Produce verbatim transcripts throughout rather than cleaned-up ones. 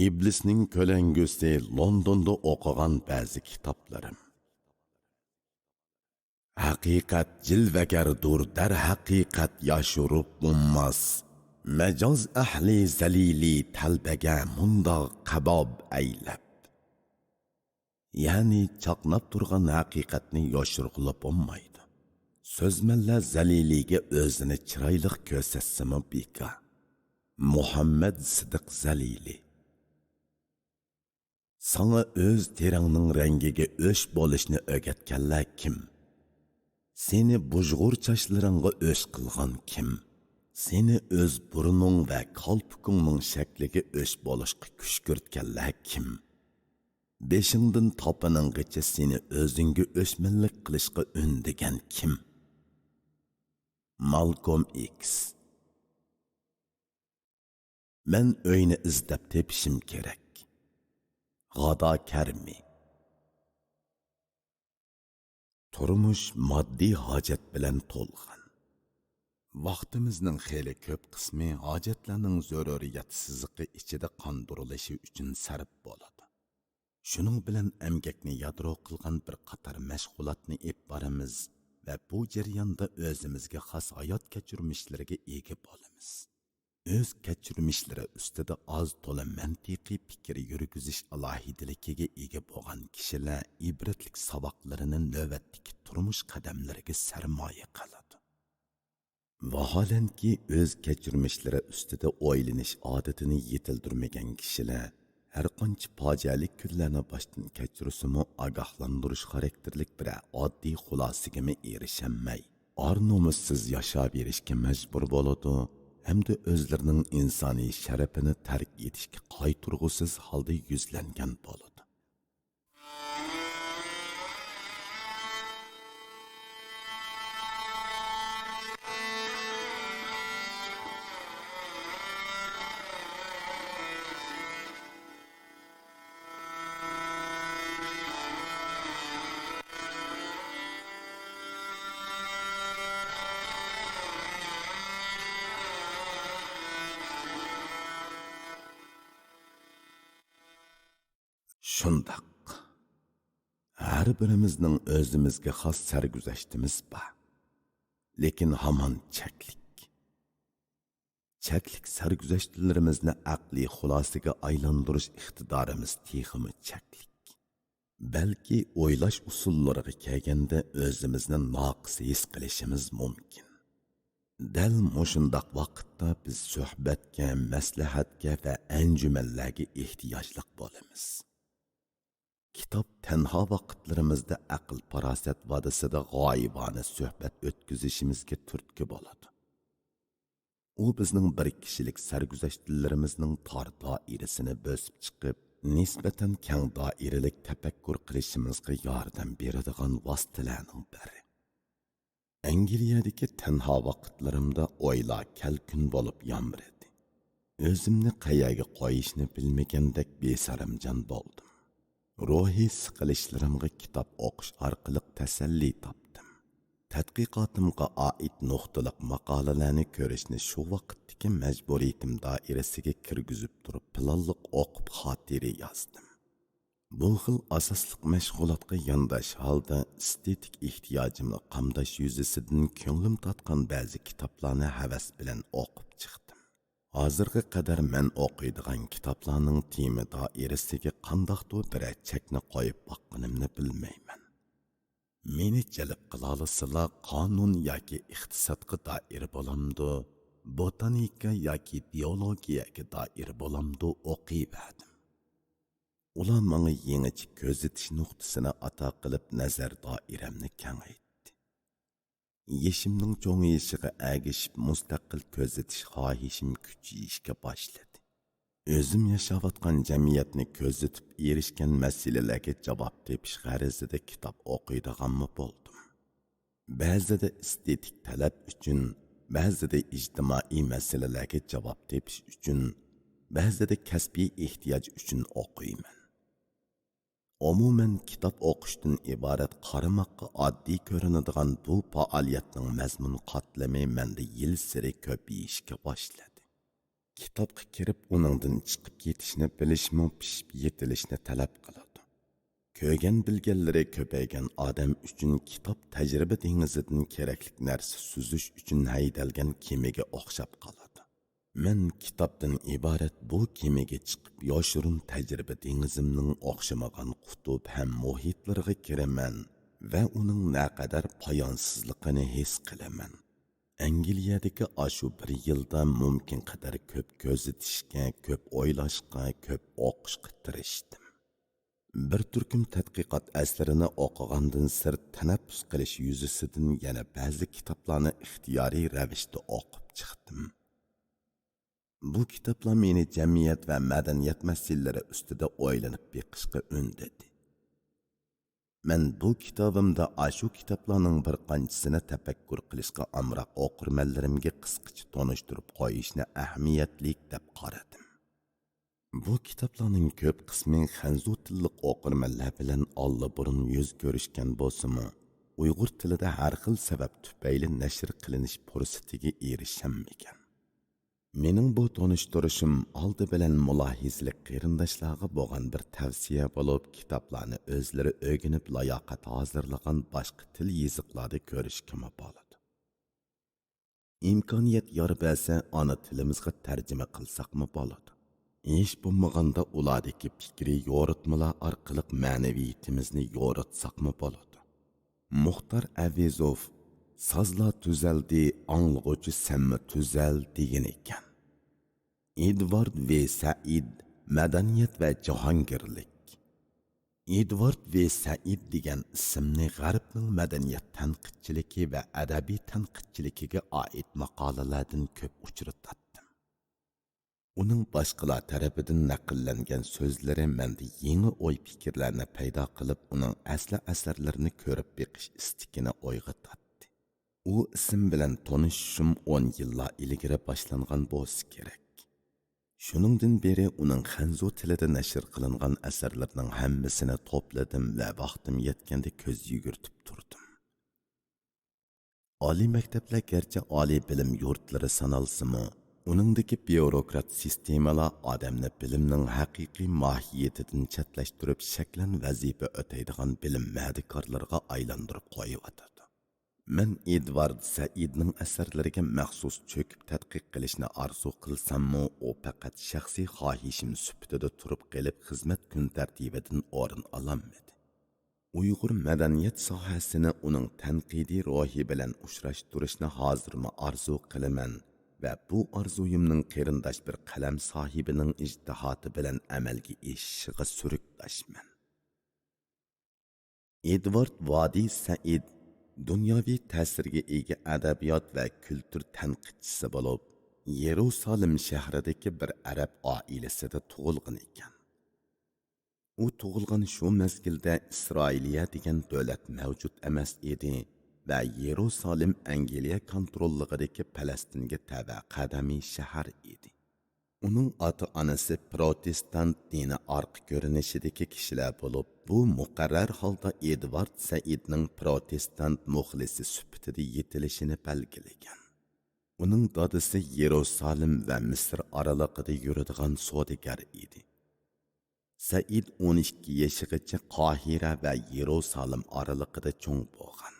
ئىبلىسنىڭ كۆلەڭگىسى لوندوندا ئوقۇغان بەزى كىتابلىرىم. ھەقىقەت جىلۋىگەردۇر، دەرھەقىقەت ياشۇرۇپ بولماس. مەجاز ئەھلى زەلىلى تەلۋىگە مۇنداق قەباب ئەيلەپ. يەنى چاقناپ تۇرغان ھەقىقەتنى يوشۇرغىلى بولمايدۇ. سۆزمەنلەر زەلىلىگە ئۆزىنى چىرايلىق كۆرسەتسىمۇ بىكار. مۇھەممەد سىدىق زەلىلى. ساڭا ئۆز تېرەڭنىڭ رەڭگىگە ئۆچ بولۇشنى ئۆگەتكەنلەر كىم؟ سېنى بۇژغۇر چاچلىرىڭغا ئۆچ قىلغان كىم؟ سېنى ئۆز بۇرنۇڭ ۋە كالپۇكۇڭنىڭ شەكلىگە ئۆچ بولۇشقا كۈشكۈرتكەنلەر كىم؟ بېشىڭدىن تاپىنىڭغىچە سېنى ئۆزۈڭگە ئۆچمەنلىك قىلىشقا ئۈندىگەن كىم؟ مالكوم ئىكس. مەن ئۆينى ئىزدەپ تېپىشىم كېرەك. غادا كەرمى. تۇرمۇش ماددىي ھاجەت بىلەن تولغان. ۋاقتىمىزنىڭ خېلى كۆپ قىسمى ھاجەتلەرنىڭ زۆرۈرىيەت سىزىقى ئىچىدە قاندۇرۇلۇشى ئۈچۈن سەرپ بولىدۇ. شۇنىڭ بىلەن ئەمگەكنى يادرو قىلغان بىر قاتار مەشغۇلاتنى ئېلىپ بارىمىز ۋە بۇ جەرياندا ئۆزىمىزگە خاس ھايات كەچۈرمىشلىرىگە ئىگە بولىمىز. ئۆز كەچۈرمىشلىرى ئۈستىدە ئاز تولا مەنتىقىي پىكىر يۈرگۈزۈش ئالاھىدىلىكىگە ئىگە بولغان كىشىلەر ئىبرەتلىك ساۋاقلىرىنى نۆۋەتتىكى تۇرمۇش قەدەملىرىگە سەرمايە قىلىدۇ. ۋاھالەنكى، ئۆز كەچۈرمىشلىرى ئۈستىدە ئويلىنىش ئادىتىنى يېتىلدۈرمىگەن كىشىلەر ھەرقانچە پاجىئەلىك كۈنلەرنى باشتىن كەچۈرسىمۇ، ئاگاھلاندۇرۇش خاراكتېرلىك بىرەر ئاددىي خۇلاسىگىمۇ ئېرىشەلمەي، ئار-نومۇسسىز ياشاۋېرىشكە مەجبۇر بولىدۇ ھەمدە ئۆزلىرىنىڭ ئىنسانىي شەرىپىنى تەرك ئېتىشكە قايتۇرغۇسىز ھالدا يۈزلەنگەن بولىدۇ. شۇنداق. ھەر بىرىمىزنىڭ ئۆزىمىزگە خاس سەرگۈزەشتىمىز بار. لېكىن ھامان چەكلىك. چەكلىك سەرگۈزەشتلىرىمىزنى ئەقلىي خۇلاسىگە ئايلاندۇرۇش ئىقتىدارىمىز تېخىمۇ چەكلىك. بەلكى ئويلاش ئۇسۇللىرىغا كەلگەندە ئۆزىمىزنى ناقىس ھېس قىلىشىمىز مۇمكىن. دەل مۇشۇنداق ۋاقىتتا بىز سۆھبەتكە، مەسلىھەتكە ۋە ئەنجۈمەنلەرگە ئېھتىياجلىق بولىمىز. كىتاب تەنھا ۋاقىتلىرىمىزدا ئەقىل-پاراسەت ۋادىسىدا غايىبانە سۆھبەت ئۆتكۈزۈشىمىزگە تۈرتكە بولىدۇ. ئۇ بىزنىڭ بىر كىشىلىك سەرگۈزەشتلىرىمىزنىڭ تار دائىرىسىنى بۆسۈپ چىقىپ، نىسبەتەن كەڭ دائىرىلىك تەپەككۇر قىلىشىمىزغا ياردەم بېرىدىغان ۋاسىتىلەرنىڭ بىرى. ئەنگلىيەدىكى تەنھا ۋاقىتلىرىمدا ئويلار كەلكۈن بولۇپ يامرىدى. ئۆزۈمنى قەيەرگە قويۇشنى بىلمىگەندەك بىسەرەمجان بولدۇم. روھىي سىقىلىشلىرىمغا كىتاب ئوقۇش ئارقىلىق تەسەللى تاپتىم. تەتقىقاتىمغا ئائىت نۇقتىلىق ماقالىلەرنى كۆرۈشنى شۇ ۋاقىتتىكى مەجبۇرىيىتىم دائىرىسىگە كىرگۈزۈپ تۇرۇپ، پىلانلىق ئوقۇپ خاتىرە يازدىم. بۇ خىل ئاساسلىق مەشغۇلاتقا يانداش ھالدا ئېستېتىك ئېھتىياجىمنى قامداش يۈزىسىدىن كۆڭلۈم تارتقان بەزى كىتابلارنى ھەۋەس بىلەن ئوقۇپ چىقتىم. ھازىرغا قەدەر مەن ئوقۇيدىغان كىتابلارنىڭ تېما دائىرىسىگە قانداقتۇر بىرەر چەكنى قويۇپ باققىنىمنى بىلمەيمەن. مېنى جەلپ قىلالىسىلا، قانۇن ياكى ئىقتىسادقا دائىر بولامدۇ، بوتانىكا ياكى بىئولوگىيەگە دائىر بولامدۇ، ئوقۇيۋەردىم. ئۇلار ماڭا يېڭىچە كۆزىتىش نۇقتىسىنى ئاتا قىلىپ، نەزەر دائىرەمنى كېڭەيتتى. يېشىمنىڭ چوڭىيىشىغا ئەگىشىپ، مۇستەقىل كۆزىتىش خاھىشىم كۈچىيىشكە باشلىدى. ئۆزۈم ياشاۋاتقان جەمئىيەتنى كۆزىتىپ، ئېرىشكەن مەسىلىلەرگە جاۋاب تېپىش غەرىزىدە كىتاب ئوقۇيدىغانمۇ بولدۇم. بەزىدە ئېستېتىك تەلەپ ئۈچۈن، بەزىدە ئىجتىمائىي مەسىلىلەرگە جاۋاب تېپىش ئۈچۈن، بەزىدە كەسپىي ئېھتىياج ئۈچۈن ئوقۇيمەن. ئومۇمەن، كىتاب ئوقۇشتىن ئىبارەت قارىماققا ئاددىي كۆرۈنىدىغان بۇ پائالىيەتنىڭ مەزمۇن قاتلىمى مەندە يىلسېرى كۆپىيىشكە باشلىدى. كىتابقا كىرىپ ئۇنىڭدىن چىقىپ كېتىشنى بىلىشمۇ پىشىپ يېتىلىشنى تەلەپ قىلىدۇ. كۆرگەن بىلگەنلىرى كۆپەيگەن ئادەم ئۈچۈن كىتاب تەجرىبە دېڭىزىدىن كېرەكلىك نەرسە سۈزۈش ئۈچۈن ھەيدەلگەن كېمىگە ئوخشاپ قالىدۇ. مەن كىتابتىن ئىبارەت بۇ كېمىگە چىقىپ يوشۇرۇن تەجرىبە دېڭىزىمنىڭ ئوخشىمىغان قۇتۇپ ھەم مۇھىتلىرىغا كىرىمەن ۋە ئۇنىڭ نەقەدەر پايانسىزلىقىنى ھېس قىلىمەن. ئەنگلىيەدىكى ئاشۇ بىر يىلدا مۇمكىن قەدەر كۆپ كۆزىتىشكە، كۆپ ئويلاشقا، كۆپ ئوقۇشقا تىرىشتىم. بىر تۈركۈم تەتقىقات ئەسىرىنى ئوقۇغاندىن سىرت، تەنەپپۇس قىلىش يۈزىسىدىن يەنە بەزى كىتابلارنى ئىختىيارىي رەۋىشتە ئوقۇپ چىقتىم. بۇ كىتابلار مېنى جەمئىيەت ۋە مەدەنىيەت مەسىلىلىرى ئۈستىدە ئويلىنىپ بېقىشقا ئۈندىدى. مەن بۇ كىتابىمدا ئاشۇ كىتابلارنىڭ بىر قانچىسىنى تەپەككۇر قىلىشقا ئامراق ئوقۇرمەنلىرىمگە قىسقىچە تونۇشتۇرۇپ قويۇشنى ئەھمىيەتلىك دەپ قارىدىم. بۇ كىتابلارنىڭ كۆپ قىسمى خەنزۇ تىللىق ئوقۇرمەنلەر بىلەن ئاللىبۇرۇن يۈز كۆرۈشكەن بولسىمۇ، ئۇيغۇر تىلىدا ھەر خىل سەۋەب تۈپەيلى نەشر قىلىنىش پۇرسىتىگە ئېرىشەلمىگەن. مېنىڭ بۇ تونۇشتۇرۇشۇم ئالدى بىلەن مۇلاھىزىلىك قېرىنداشلارغا بولغان بىر تەۋسىيە بولۇپ، كىتابلارنى ئۆزلىرى ئۆگىنىپ لاياقەت ھازىرلىغان باشقا تىل يېزىقلاردا كۆرۈشكىمۇ بولىدۇ. ئىمكانىيەت يار بەرسە، ئانا تىلىمىزغا تەرجىمە قىلساقمۇ بولىدۇ. ھېچ بولمىغاندا ئۇلاردىكى پىكرىي يورۇتمىلار ئارقىلىق مەنىۋىيىتىمىزنى يورۇتساقمۇ بولىدۇ. مۇختار ئەۋېزوف، «سازلار تۈزەلدى، ئاڭلىغۇچى سەنمۇ تۈزەل» دېگەن ئىكەن. ئېدۋارد ۋ سەئىد، «مەدەنىيەت ۋە جاھانگىرلىك». ئېدۋارد ۋ سەئىد دېگەن ئىسىمنى غەربنىڭ مەدەنىيەت تەنقىدچىلىكى ۋە ئەدەبىي تەنقىدچىلىكىگە ئائىت ماقالىلەردىن كۆپ ئۇچرىتاتتىم. ئۇنىڭ باشقىلار تەرىپىدىن نەقىللەنگەن سۆزلىرى مەندە يېڭى ئوي-پىكىرلەرنى پەيدا قىلىپ، ئۇنىڭ ئەسلى ئەسەرلىرىنى كۆرۈپ بېقىش ئىستىكىنى ئويغىتاتتى. ئۇ ئىسىم بىلەن تونۇشۇشۇم ئون يىللار ئىلگىرى باشلانغان بولسا كېرەك. شۇنىڭدىن بېرى ئۇنىڭ خەنزۇ تىلىدا نەشر قىلىنغان ئەسەرلىرىنىڭ ھەممىسىنى توپلىدىم ۋە ۋاقتىم يەتكەندە كۆز يۈگۈرتۈپ تۇردۇم. ئالىي مەكتەپلەر گەرچە ئالىي بىلىم يۇرتلىرى سانالسىمۇ، ئۇنىڭدىكى بيۇروكرات سىستېمىلار ئادەمنى بىلىمنىڭ ھەقىقىي ماھىيىتىدىن چەتلەشتۈرۈپ، شەكلەن ۋەزىپە ئۆتەيدىغان بىلىم مەدىكارلىرىغا ئايلاندۇرۇپ قويۇۋاتىدۇ. مەن ئېدۋارد سەئىدنىڭ ئەسەرلىرىگە مەخسۇس چۆكۈپ تەتقىق قىلىشنى ئارزۇ قىلساممۇ، ئۇ پەقەت شەخسىي خاھىشىم سۈپىتىدە تۇرۇپ قېلىپ، خىزمەت كۈن تەرتىپىدىن ئورۇن ئالالمىدى. ئۇيغۇر مەدەنىيەت ساھەسىنى ئۇنىڭ تەنقىدىي روھى بىلەن ئۇچراشتۇرۇشنى ھازىرمۇ ئارزۇ قىلىمەن ۋە بۇ ئارزۇيۇمنىڭ قېرىنداش بىر قەلەم ساھىبىنىڭ ئىجتىھاتى بىلەن ئەمەلگە ئېشىشىغا سۈرۈكداشمەن. ئېدۋارد ۋادى سەئىد دۇنياۋى تەسىرگە ئىگە ئەدەبىيات ۋە كۈلتۈر تەنقىدچىسى بولۇپ، يېرۇسالىم شەھىرىدىكى بىر ئەرەب ئائىلىسىدە تۇغۇلغان ئىكەن. ئۇ تۇغۇلغان شۇ مەزگىلدە ئىسرائىلىيە دېگەن دۆلەت مەۋجۇت ئەمەس ئىدى ۋە يېرۇسالىم ئەنگلىيە كونتروللۇقىدىكى پەلەستىنگە تەۋە قەدىمىي شەھەر ئىدى. ئۇنىڭ ئاتا-ئانىسى پروتېستانت دىنى ئارقا كۆرۈنۈشىدىكى كىشىلەر بولۇپ، بۇ مۇقەررەر ھالدا ئېدۋارد سەئىدنىڭ پروتېستانت مۇخلىسى سۈپىتىدە يېتىلىشىنى بەلگىلىگەن. ئۇنىڭ دادىسى يېرۇسالىم ۋە مىسىر ئارىلىقىدا يۈرىدىغان سودىگەر ئىدى. سەئىد ئون ئىككى يېشىغىچە قاھىرە ۋە يېرۇسالىم ئارىلىقىدا چوڭ بولغان.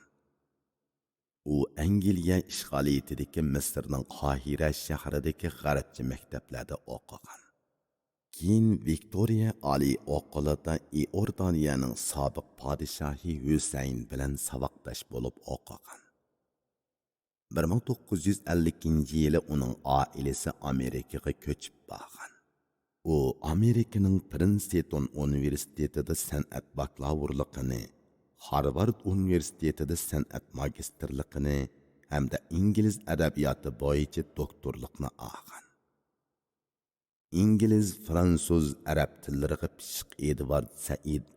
ئۇ ئەنگلىيە ئىشغالىيىتىدىكى مىسىرنىڭ قاھىرە شەھىرىدىكى غەربچە مەكتەپلەردە ئوقۇغان. كېيىن ۋىكتورىيە ئالىي ئوقۇلىدا ئىئوردانىيەنىڭ سابىق پادىشاھى ھۈسەيىن بىلەن ساۋاقداش بولۇپ ئوقۇغان. بىر مىڭ توققۇز يۈز ئەللىكىنچى يىلى ئۇنىڭ ئائىلىسى ئامېرىكىغا كۆچۈپ بارغان. ئۇ ئامېرىكىنىڭ پرىنستون ئۇنىۋېرسىتېتىدا سەنئەت باكلاۋۇرلۇقىنى، خارۋارد ئۇنىۋېرسىتېتىدا سەنئەت ماگىستىرلىقىنى ھەمدە ئىنگلىز ئەدەبىياتى بويىچە دوكتورلۇقنى ئالغان. ئىنگلىز، فرانسۇز، ئەرەب تىللىرىغا پىششىق ئېدۋارد سەئىد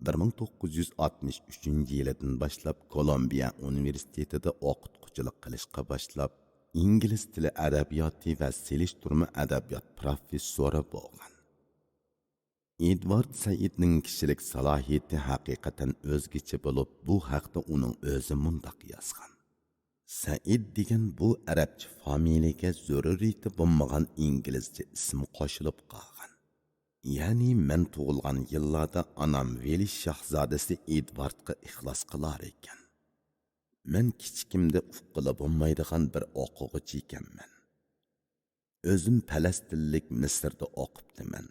بىر مىڭ توققۇز يۈز ئاتمىش ئۈچىنچى يىلىدىن باشلاپ كولومبىيە ئۇنىۋېرسىتېتىدا ئوقۇتقۇچىلىق قىلىشقا باشلاپ، ئىنگلىز تىلى ئەدەبىياتى ۋە سېلىشتۇرما ئەدەبىيات پروفېسسورى بولغان. ئېدۋارد سەئىدنىڭ كىشىلىك سالاھىيىتى ھەقىقەتەن ئۆزگىچە بولۇپ، بۇ ھەقتە ئۇنىڭ ئۆزى مۇنداق يازغان: سەئىد دېگەن بۇ ئەرەبچە فامىلىگە زۆرۈرىيىتى بولمىغان ئىنگلىزچە ئىسىم قوشۇلۇپ قالغان. يەنى مەن تۇغۇلغان يىللاردا ئانام ۋېلىس شاھزادىسى ئېدۋاردقا ئىخلاس قىلار ئىكەن. مەن كىچىكىمدە ئۇققىلى بولمايدىغان بىر ئوقۇغۇچى ئىكەنمەن. ئۆزۈم پەلەستىنلىك مىسىردا ئوقۇپتىمەن.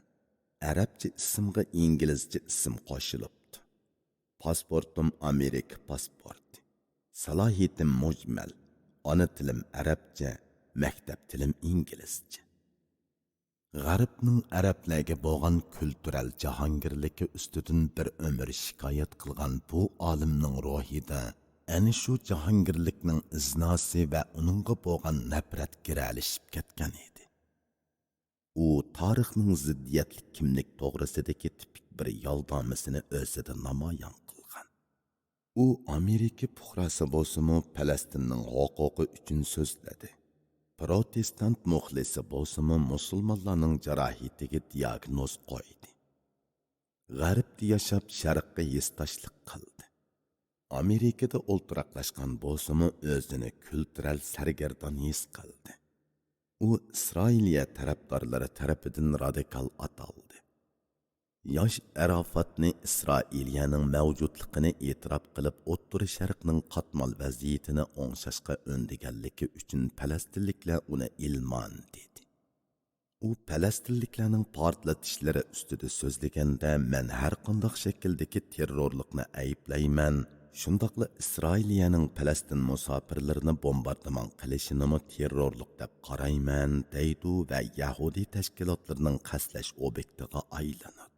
ئەرەبچە ئىسىمغا ئىنگلىزچە ئىسىم قوشۇلۇپتۇ. پاسپورتۇم ئامېرىكا پاسپورتى. سالاھىيىتىم مۇجمەل. ئانا تىلىم ئەرەبچە، مەكتەپ تىلىم ئىنگلىزچە. غەربنىڭ ئەرەبلەرگە بولغان كۈلتۈرەل جاھانگىرلىكى ئۈستىدىن بىر ئۆمۈر شىكايەت قىلغان بۇ ئالىمنىڭ روھىدا ئەنە شۇ جاھانگىرلىكنىڭ ئىزناسى ۋە ئۇنىڭغا بولغان نەپرەت گىرەلىشىپ كەتكەن ئىدى. ئۇ تارىخنىڭ زىددىيەتلىك كىملىك توغرىسىدىكى تىپىك بىر يالدامىسىنى ئۆزىدە نامايان قىلغان. ئۇ ئامېرىكا پۇقراسى بولسىمۇ، پەلەستىننىڭ ھوقۇقى ئۈچۈن سۆزلىدى. پروتېستانت مۇخلىسى بولسىمۇ، مۇسۇلمانلارنىڭ جاراھىتىگە دىياگنوز قويدى. غەربتە ياشاپ، شەرققە ھېسداشلىق قىلدى. ئامېرىكىدا ئولتۇراقلاشقان بولسىمۇ، ئۆزىنى كۈلتۈرەل سەرگەردان ھېس قىلدى. ئۇ ئىسرائىلىيە تەرەپدارلىرى تەرىپىدىن رادىكال ئاتالدى. ياش ئەراپاتنى ئىسرائىلىيەنىڭ مەۋجۇتلۇقىنى ئېتىراپ قىلىپ، ئوتتۇرا شەرقنىڭ قاتمال ۋەزىيىتىنى ئوڭشاشقا ئۈندىگەنلىكى ئۈچۈن پەلەستىنلىكلەر ئۇنى ئىلمان دېدى. ئۇ پەلەستىنلىكلەرنىڭ پارتلىتىشلىرى ئۈستىدە سۆزلىگەندە، مەن ھەرقانداق شەكىلدىكى تېررورلۇقنى ئەيىبلەيمەن، شۇنداقلا ئىسرائىلىيەنىڭ پەلەستىن مۇساپىرلىرىنى بومباردىمان قىلىشىنىمۇ تېررورلۇق دەپ قارايمەن، دەيدۇ ۋە يەھۇدىي تەشكىلاتلىرىنىڭ قەستلەش ئوبيېكتىغا ئايلىنىدۇ.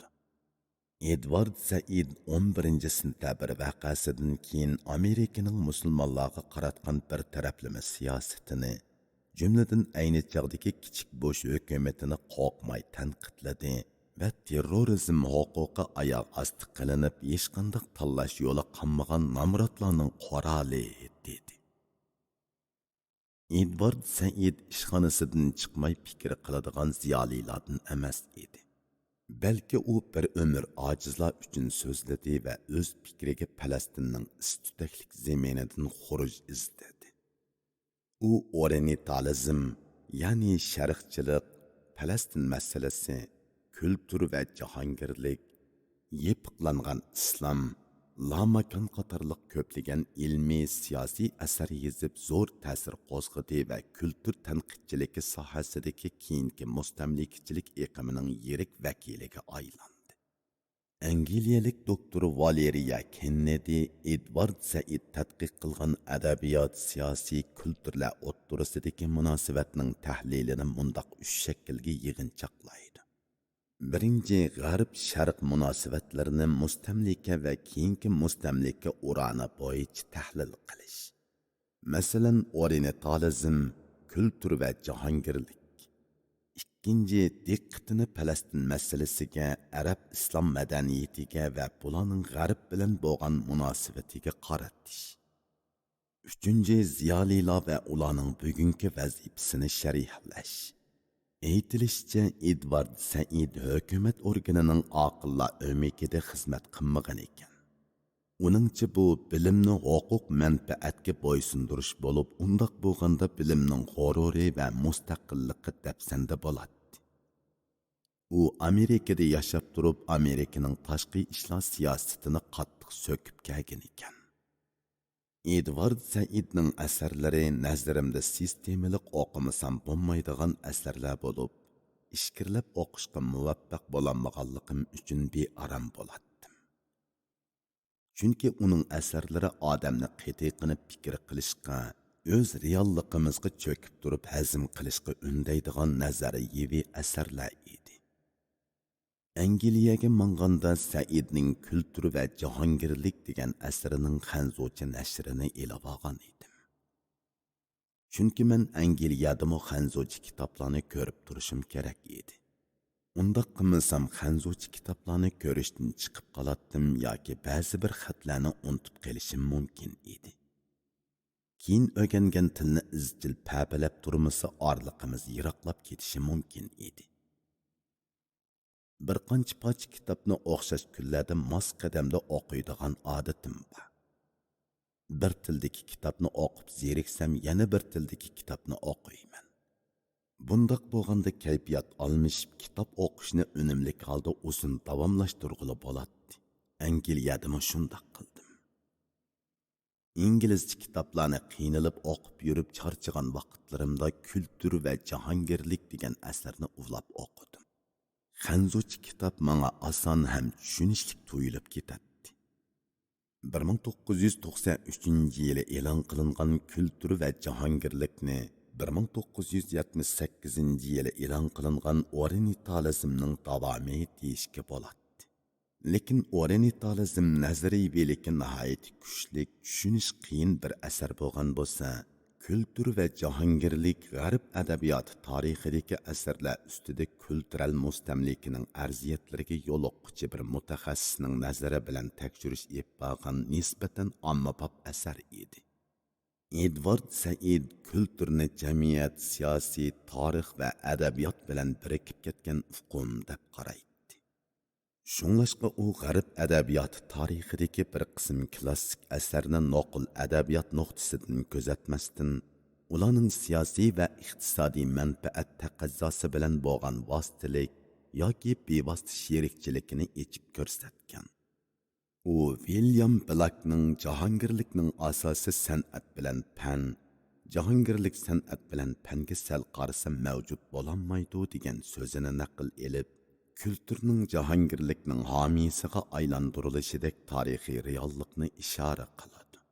ئېدۋارد سەئىد ئون بىرىنچى سېنتەبىر ۋەقەسىدىن كېيىن ئامېرىكىنىڭ مۇسۇلمانلارغا قاراتقان بىر تەرەپلىمە سىياسىتىنى، جۈملىدىن ئەينى چاغدىكى كىچىك بۇش ھۆكۈمىتىنى قورقماي تەنقىدلىدى ۋە تېررورىزم ھوقۇقى ئاياغ ئاستى قىلىنىپ، ھېچقانداق تاللاش يولى قالمىغان نامراتلارنىڭ قورالى، دېدى. ئېدۋارد سەئىد ئىشخانىسىدىن چىقماي پىكىر قىلىدىغان زىيالىيلاردىن ئەمەس ئىدى. بەلكى ئۇ بىر ئۆمۈر ئاجىزلار ئۈچۈن سۆزلىدى ۋە ئۆز پىكرىگە پەلەستىننىڭ ئىس-تۈتەكلىك زېمىنىدىن خۇرۇج ئىزدىدى. ئۇ ئورىيېنتالىزم، يەنى شەرقچىلىق، پەلەستىن مەسىلىسى، كۈلتۈر ۋە جاھانگىرلىك، يېپىقلانغان ئىسلام، لاماكان قاتارلىق كۆپلىگەن ئىلمىي، سىياسىي ئەسەر يېزىپ، زور تەسىر قوزغىدى ۋە كۈلتۈر تەنقىدچىلىكى ساھەسىدىكى كېيىنكى مۇستەملىكىچىلىك ئېقىمىنىڭ يىرىك ۋەكىلىگە ئايلاندى. ئەنگلىيەلىك دوكتور ۋالېرىيا كېننېدى ئېدۋارد سەئىد تەتقىق قىلغان ئەدەبىيات، سىياسىي، كۈلتۈرلەر ئوتتۇرىسىدىكى مۇناسىۋەتنىڭ تەھلىلىنى مۇنداق ئۈچ شەكىلگە يىغىنچاقلايدۇ. بىرىنچى، غەرب شەرق مۇناسىۋەتلىرىنى مۇستەملىكە ۋە كېيىنكى مۇستەملىكە ئۇرانى بويىچە تەھلىل قىلىش. مەسىلەن، ئورىيېنتالىزم، كۈلتۈر ۋە جاھانگىرلىك. ئىككىنچى، دىققىتىنى پەلەستىن مەسىلىسىگە، ئەرەب ئىسلام مەدەنىيىتىگە ۋە بۇلارنىڭ غەرب بىلەن بولغان مۇناسىۋىتىگە قارىتىش. ئۈچىنچى، زىيالىيلار ۋە ئۇلارنىڭ بۈگۈنكى ۋەزىپىسىنى شەرھلەش. ئېيتىلىشىچە، ئېدۋارد سەئىد ھۆكۈمەت ئورگىنىنىڭ ئاقىللار ئۆمىكىدە خىزمەت قىلمىغان ئىكەن. ئۇنىڭچە، بۇ بىلىمنى ھوقۇق مەنپەئەتكە بويسۇندۇرۇش بولۇپ، ئۇنداق بولغاندا بىلىمنىڭ غۇرۇرى ۋە مۇستەقىللىقى دەپسەندە بولاتتى. ئۇ ئامېرىكىدا ياشاپ تۇرۇپ، ئامېرىكىنىڭ تاشقى ئىشلار سىياسىتىنى قاتتىق سۆكۈپ كەلگەن ئىكەن. ئېدۋارد سەئىدنىڭ ئەسەرلىرى نەزىرىمدە سىستېمىلىق ئوقۇمىسام بولمايدىغان ئەسەرلەر بولۇپ، ئىچكىرىلەپ ئوقۇشقا مۇۋەپپەق بولالمىغانلىقىم ئۈچۈن بىئارام بولاتتىم. چۈنكى ئۇنىڭ ئەسەرلىرى ئادەمنى قېتىقىنىپ پىكىر قىلىشقا، ئۆز رېئاللىقىمىزغا چۆكۈپ تۇرۇپ ھەزىم قىلىشقا ئۈندەيدىغان نەزەرىيىۋى ئەسەرلەر ئىدى. ئەنگلىيەگە ماڭغاندا سەئىدنىڭ كۈلتۈر ۋە جاھانگىرلىك دېگەن ئەسىرىنىڭ خەنزۇچە نەشرىنى ئېلىۋالغان ئىدىم. چۈنكى مەن ئەنگلىيەدىمۇ خەنزۇچە كىتابلارنى كۆرۈپ تۇرۇشۇم كېرەك ئىدى. ئۇنداق قىلمىسام، خەنزۇچە كىتابلارنى كۆرۈشتىن چىقىپ قالاتتىم ياكى بەزى بىر خەتلەرنى ئۇنتۇپ قېلىشىم مۇمكىن ئىدى. كېيىن ئۆگەنگەن تىلنى ئىزچىل پەپىلەپ تۇرمىسا، ئارىلىقىمىز يىراقلاپ كېتىشى مۇمكىن ئىدى. بىر قانچە پارچە كىتابنى ئوخشاش كۈنلەردە ماس قەدەمدە ئوقۇيدىغان ئادىتىم بار. بىر تىلدىكى كىتابنى ئوقۇپ زېرىكسەم، يەنە بىر تىلدىكى كىتابنى ئوقۇيمەن. بۇنداق بولغاندا كەيپىيات ئالمىشىپ، كىتاب ئوقۇشنى ئۈنۈملۈك ھالدا ئۇزۇن داۋاملاشتۇرغىلى بولاتتى. ئەنگلىيەدىمۇ شۇنداق قىلدىم. ئىنگلىزچە كىتابلارنى قىينىلىپ ئوقۇپ يۈرۈپ چارچىغان ۋاقىتلىرىمدا كۈلتۈر ۋە جاھانگىرلىك دېگەن ئەسەرنى ئۇلاپ ئوقۇدۇم. خەنزۇچە كىتاب ماڭا ئاسان ھەم چۈشىنىشلىك تۇيۇلۇپ كېتەتتى. بىر مىڭ توققۇز يۈز توقسان ئۈچىنچى يىلى ئېلان قىلىنغان كۈلتۈر ۋە جاھانگىرلىكنى بىر مىڭ توققۇز يۈز يەتمىش سەككىزىنچى يىلى ئېلان قىلىنغان ئورىيېنتالىزمنىڭ داۋامى دېيىشكە بولاتتى. لېكىن ئورىيېنتالىزم نەزەرىيىۋىلىكى ناھايىتى كۈچلۈك، چۈشىنىش قىيىن بىر ئەسەر بولغان بولسا، كۈلتۈر ۋە جاھانگىرلىك غەرب ئەدەبىياتى تارىخىدىكى ئەسەرلەر ئۈستىدە كۈلتۈرەل مۇستەملىكىنىڭ ئەرزىيەتلىرىگە يولۇققۇچى بىر مۇتەخەسسىسنىڭ نەزىرى بىلەن تەكشۈرۈش ئېلىپ بارغان نىسبەتەن ئاممىباب ئەسەر ئىدى. ئېدۋارد سەئىد كۈلتۈرنى جەمئىيەت، سىياسىي، تارىخ ۋە ئەدەبىيات بىلەن بىرىكىپ كەتكەن ئۇقۇم دەپ قارايتتى. شۇڭلاشقا ئۇ غەرب ئەدەبىياتى تارىخىدىكى بىر قىسىم كلاسسىك ئەسەرنى نوقۇل ئەدەبىيات نۇقتىسىدىن كۆزەتمەستىن، ئۇلارنىڭ سىياسىي ۋە ئىقتىسادىي مەنپەئەت تەقەززاسى بىلەن بولغان ۋاسىتىلىك ياكى بىۋاسىتە شېرىكچىلىكىنى ئېچىپ كۆرسەتكەن. ئۇ ۋىليام بلاكنىڭ «جاھانگىرلىكنىڭ ئاساسى سەنئەت بىلەن پەن، جاھانگىرلىك سەنئەت بىلەن پەنگە سەل قارىسا مەۋجۇت بولالمايدۇ» دېگەن سۆزىنى نەقىل ئېلىپ، كۈلتۈرنىڭ جاھانگىرلىكنىڭ ھامىيسىغا ئايلاندۇرۇلۇشىدەك تارىخىي رېئاللىقنى ئىشارە قىلىدۇ.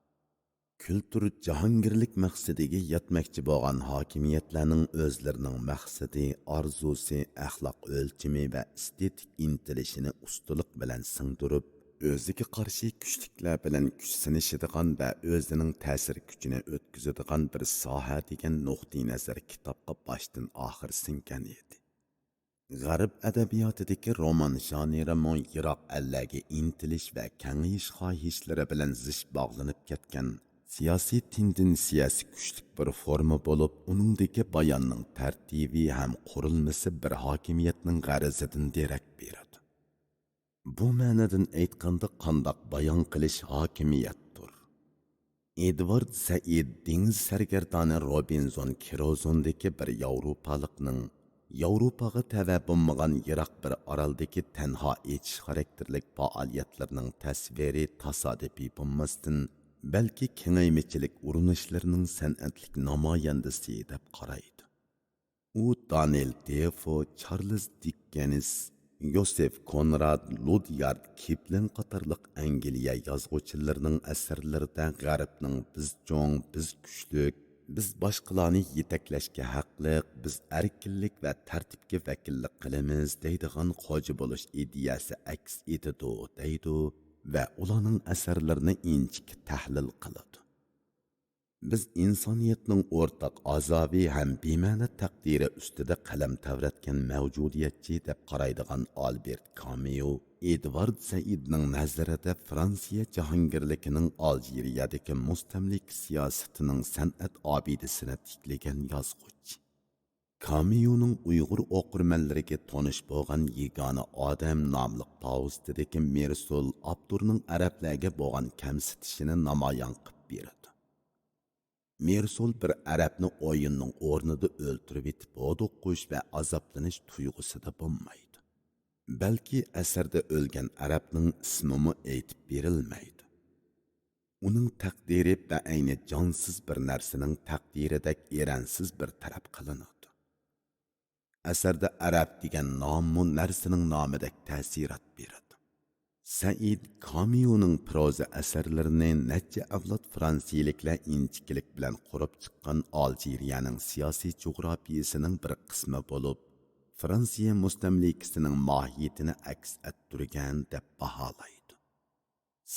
كۈلتۈر جاھانگىرلىك مەقسىتىگە يەتمەكچى بولغان ھاكىمىيەتلەرنىڭ ئۆزلىرىنىڭ مەقسىتى، ئارزۇسى، ئەخلاق ئۆلچىمى ۋە ئېستېتىك ئىنتىلىشىنى ئۇستىلىق بىلەن سىڭدۈرۈپ، ئۆزىگە قارشى كۈچلۈكلەر بىلەن كۈچ سىنىشىدىغان ۋە ئۆزىنىڭ تەسىر كۈچىنى ئۆتكۈزىدىغان بىر ساھە دېگەن نۇقتىئىنەزەر كىتابقا باشتىن ئاخىر سىڭگەن ئىدى. غەرب ئەدەبىياتىدىكى رومان ژانىرىمۇ يىراق ئەللەرگە ئىنتىلىش ۋە كېڭىيىش خاھىشلىرى بىلەن زىچ باغلىنىپ كەتكەن، سىياسىي تېندېنسىيەسى كۈچلۈك بىر فورما بولۇپ، ئۇنىڭدىكى باياننىڭ تەرتىپى ھەم قۇرۇلمىسى بىر ھاكىمىيەتنىڭ غەرىزىدىن دېرەك بېرىدۇ. بۇ مەنىدىن ئېيتقاندا، قانداق بايان قىلىش ھاكىمىيەتتۇر؟ ئېدۋارد سەئىد دېڭىز سەرگەردانى روبىنزون كروزوندىكى بىر ياۋروپالىقنىڭ ياۋروپاغا تەۋە بولمىغان يىراق بىر ئارالدىكى تەنھا ئېچىش خاراكتېرلىك پائالىيەتلىرىنىڭ تەسۋىرى تاسادىپىي بولماستىن، بەلكى كېڭەيمىچىلىك ئۇرۇنۇشلىرىنىڭ سەنئەتلىك نامايەندىسى دەپ قارايدۇ. ئۇ دانىل دېفو، چارلىز دىككېنس، يوسېف كونراد، لۇديارد كىپلىڭ قاتارلىق ئەنگلىيە يازغۇچىلىرىنىڭ ئەسەرلىرىدە غەربنىڭ «بىز چوڭ، بىز كۈچلۈك، بىز باشقىلارنى يېتەكلەشكە ھەقلىق، بىز ئەركىنلىك ۋە تەرتىپكە ۋەكىللىك قىلىمىز» دەيدىغان خوجا بولۇش ئىدىيەسى ئەكس ئېتىدۇ دەيدۇ ۋە ئۇلارنىڭ ئەسەرلىرىنى ئىنچىكە تەھلىل قىلىدۇ. بىز ئىنسانىيەتنىڭ ئورتاق ئازابى ھەم بىمەنە تەقدىرى ئۈستىدە قەلەم تەۋرەتكەن مەۋجۇدىيەتچى دەپ قارايدىغان ئالبېرت كاميۇ، ئېدۋارد سەئىدنىڭ نەزىرىدە، فرانسىيە جاھانگىرلىكىنىڭ ئالجىرىيەدىكى مۇستەملىكە سىياسىتىنىڭ سەنئەت ئابىدىسىنى تىكلىگەن يازغۇچى. كاميۇنىڭ ئۇيغۇر ئوقۇرمەنلىرىگە تونۇش بولغان «يېگانە ئادەم» ناملىق پاۋېستىدىكى مىرسول ئاپتورنىڭ ئەرەبلەرگە بولغان كەمسىتىشىنى نامايان قىلىپ بېرىدۇ. مىرسول بىر ئەرەبنى ئويۇننىڭ ئورنىدا ئۆلتۈرۈۋېتىپ ھودۇقۇش ۋە ئازابلىنىش تۇيغۇسىدا بولمايدۇ. بەلكى ئەسەردە ئۆلگەن ئەرەبنىڭ ئىسمىمۇ ئېيتىپ بېرىلمەيدۇ. ئۇنىڭ تەقدىرى بەئەينى جانسىز بىر نەرسىنىڭ تەقدىرىدەك ئېرەنسىز بىر تەرەپ قىلىنىدۇ. ئەسەردە ئەرەب دېگەن ناممۇ نەرسىنىڭ نامىدەك تەسىرات بېرىدۇ. سەئىد كاميۇنىڭ پروزا ئەسەرلىرىنى نەچچە ئەۋلاد فرانسىيىلىكلەر ئىنچىكىلىك بىلەن قۇرۇپ چىققان ئالجىرىيەنىڭ سىياسىي جۇغراپىيىسىنىڭ بىر قىسمى بولۇپ، فرانسىيە مۇستەملىكىسىنىڭ ماھىيىتىنى ئەكس ئەتتۈرگەن دەپ باھالايدۇ.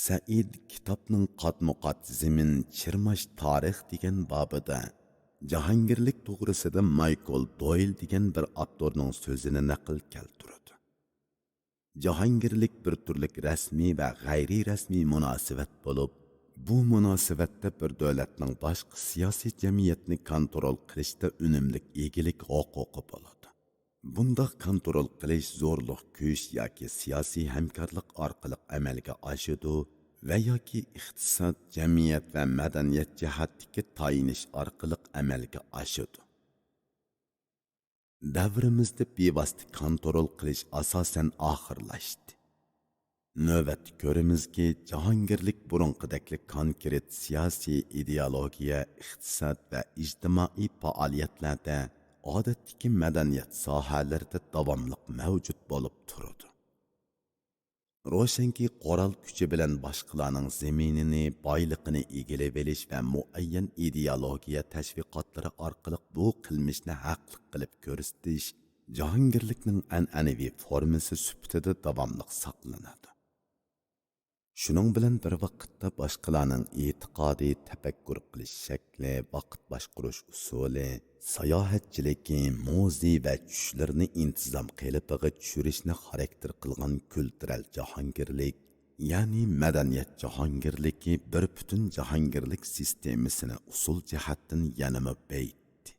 سەئىد كىتابنىڭ قاتمۇقات زېمىن چىرماش تارىخ دېگەن بابىدا جاھانگىرلىك توغرىسىدا مايكل دويل دېگەن بىر ئاپتورنىڭ سۆزىنى نەقىل كەلتۈرىدۇ. جاھانگىرلىك بىر تۈرلۈك رەسمىي ۋە غەيرىي رەسمىي مۇناسىۋەت بولۇپ، بۇ مۇناسىۋەتتە بىر دۆلەتنىڭ باشقا سىياسىي جەمئىيەتنى كونترول قىلىشتا ئۈنۈملۈك ئىگىلىك ھوقۇقى بولىدۇ. بۇنداق كونترول قىلىش زورلۇق كۈچ ياكى سىياسىي ھەمكارلىق ئارقىلىق ئەمەلگە ئاشىدۇ ۋە ياكى ئىقتىساد، جەمئىيەت ۋە مەدەنىيەت جەھەتتىكى تايىنىش ئارقىلىق ئەمەلگە ئاشىدۇ. دەۋرىمىزدە بىۋاسىتە كونترول قىلىش ئاساسەن ئاخىرلاشتى. نۆۋەتتە كۆرىمىزكى، جاھانگىرلىك بۇرۇنقىدەكلا كونكرېت سىياسىي ئىدېئولوگىيە، ئىقتىساد ۋە ئىجتىمائىي پائالىيەتلەردە، ئادەتتىكى مەدەنىيەت ساھەلىرىدە داۋاملىق مەۋجۇت بولۇپ تۇرىدۇ. روشەنكى، قورال كۈچى بىلەن باشقىلارنىڭ زېمىنىنى، بايلىقىنى ئىگىلىۋېلىش ۋە مۇئەييەن ئىدېئولوگىيە تەشۋىقاتلىرى ئارقىلىق بۇ قىلمىشنى ھەقلىق قىلىپ كۆرسىتىش جاھانگىرلىكنىڭ ئەنئەنىۋى فورمىسى سۈپىتىدە داۋاملىق ساقلىنىدۇ. شۇنىڭ بىلەن بىر ۋاقىتتا، باشقىلارنىڭ ئېتىقادى، تەپەككۇر قىلىش شەكلى، ۋاقىت باشقۇرۇش ئۇسۇلى، ساياھەتچىلىكى، مۇزېي ۋە چۈشلىرىنى ئىنتىزام قېلىپىغا چۈشۈرۈشنى خاراكتېر قىلغان كۈلتۈرەل جاھانگىرلىك، يەنى مەدەنىيەت جاھانگىرلىكى بىر پۈتۈن جاھانگىرلىك سىستېمىسىنى ئۇسۇل جەھەتتىن يەنىمۇ بېيىتتى.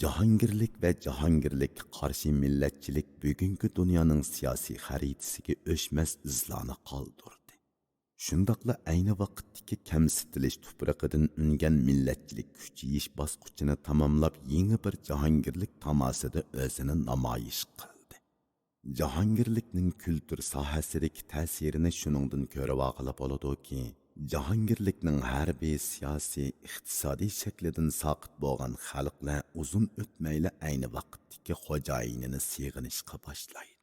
جاھانگىرلىك ۋە جاھانگىرلىككە قارشى مىللەتچىلىك بۈگۈنكى دۇنيانىڭ سىياسىي خەرىتىسىگە ئۆچمەس ئىزلارنى قالدۇردى. شۇنداقلا ئەينى ۋاقىتتىكى كەمسىتىلىش تۇپرىقىدىن ئۈنگەن مىللەتچىلىك كۈچىيىش باسقۇچىنى تاماملاپ، يېڭى بىر جاھانگىرلىك تاماسىدا ئۆزىنى نامايىش قىلدى. جاھانگىرلىكنىڭ كۈلتۈر ساھەسىدىكى تەسىرىنى شۇنىڭدىن كۆرۈۋالغىلى بولىدۇكى، جاھانگىرلىكنىڭ ھەربىي، سىياسىي، ئىقتىسادىي شەكلىدىن ساقىت بولغان خەلقلەر ئۇزۇن ئۆتمەيلا ئەينى ۋاقىتتىكى خوجايىنىنى سېغىنىشقا باشلايدۇ.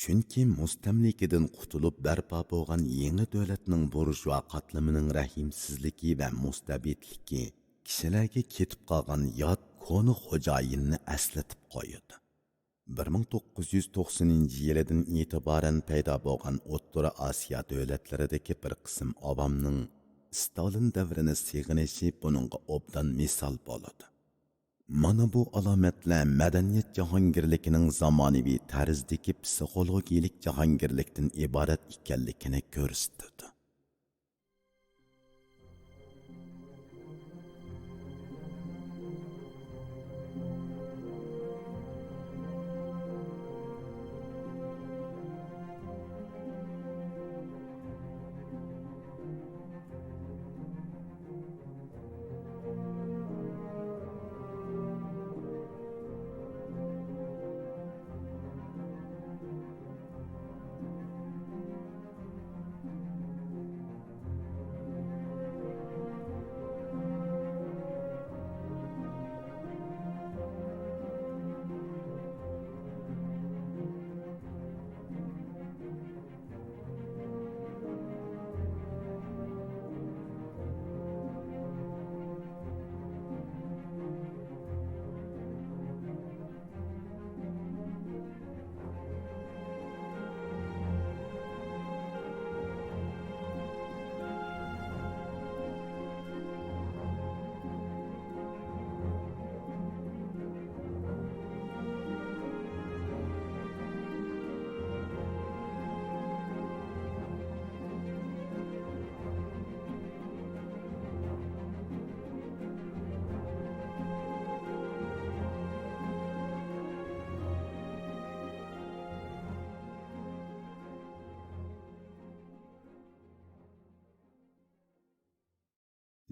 چۈنكى مۇستەملىكىدىن قۇتۇلۇپ بەرپا بولغان يېڭى دۆلەتنىڭ بۇرژۇئا قاتلىمىنىڭ رەھىمسىزلىكى ۋە مۇستەبىتلىكى كىشىلەرگە كېتىپ قالغان يات كونا خوجايىننى ئەسلىتىپ قويىدۇ. بىر مىڭ توققۇز يۈز توقسىنىنچى يىلىدىن ئېتىبارەن پەيدا بولغان ئوتتۇرا ئاسىيا دۆلەتلىرىدىكى بىر قىسىم ئاۋامنىڭ ستالىن دەۋرىنى سېغىنىشى بۇنىڭغا ئوبدان مىسال بولىدۇ. مانا بۇ ئالامەتلەر مەدەنىيەت جاھانگىرلىكىنىڭ زامانىۋى تەرزدىكى پسىخولوگىيىلىك جاھانگىرلىكتىن ئىبارەت ئىكەنلىكىنى كۆرسىتىدۇ.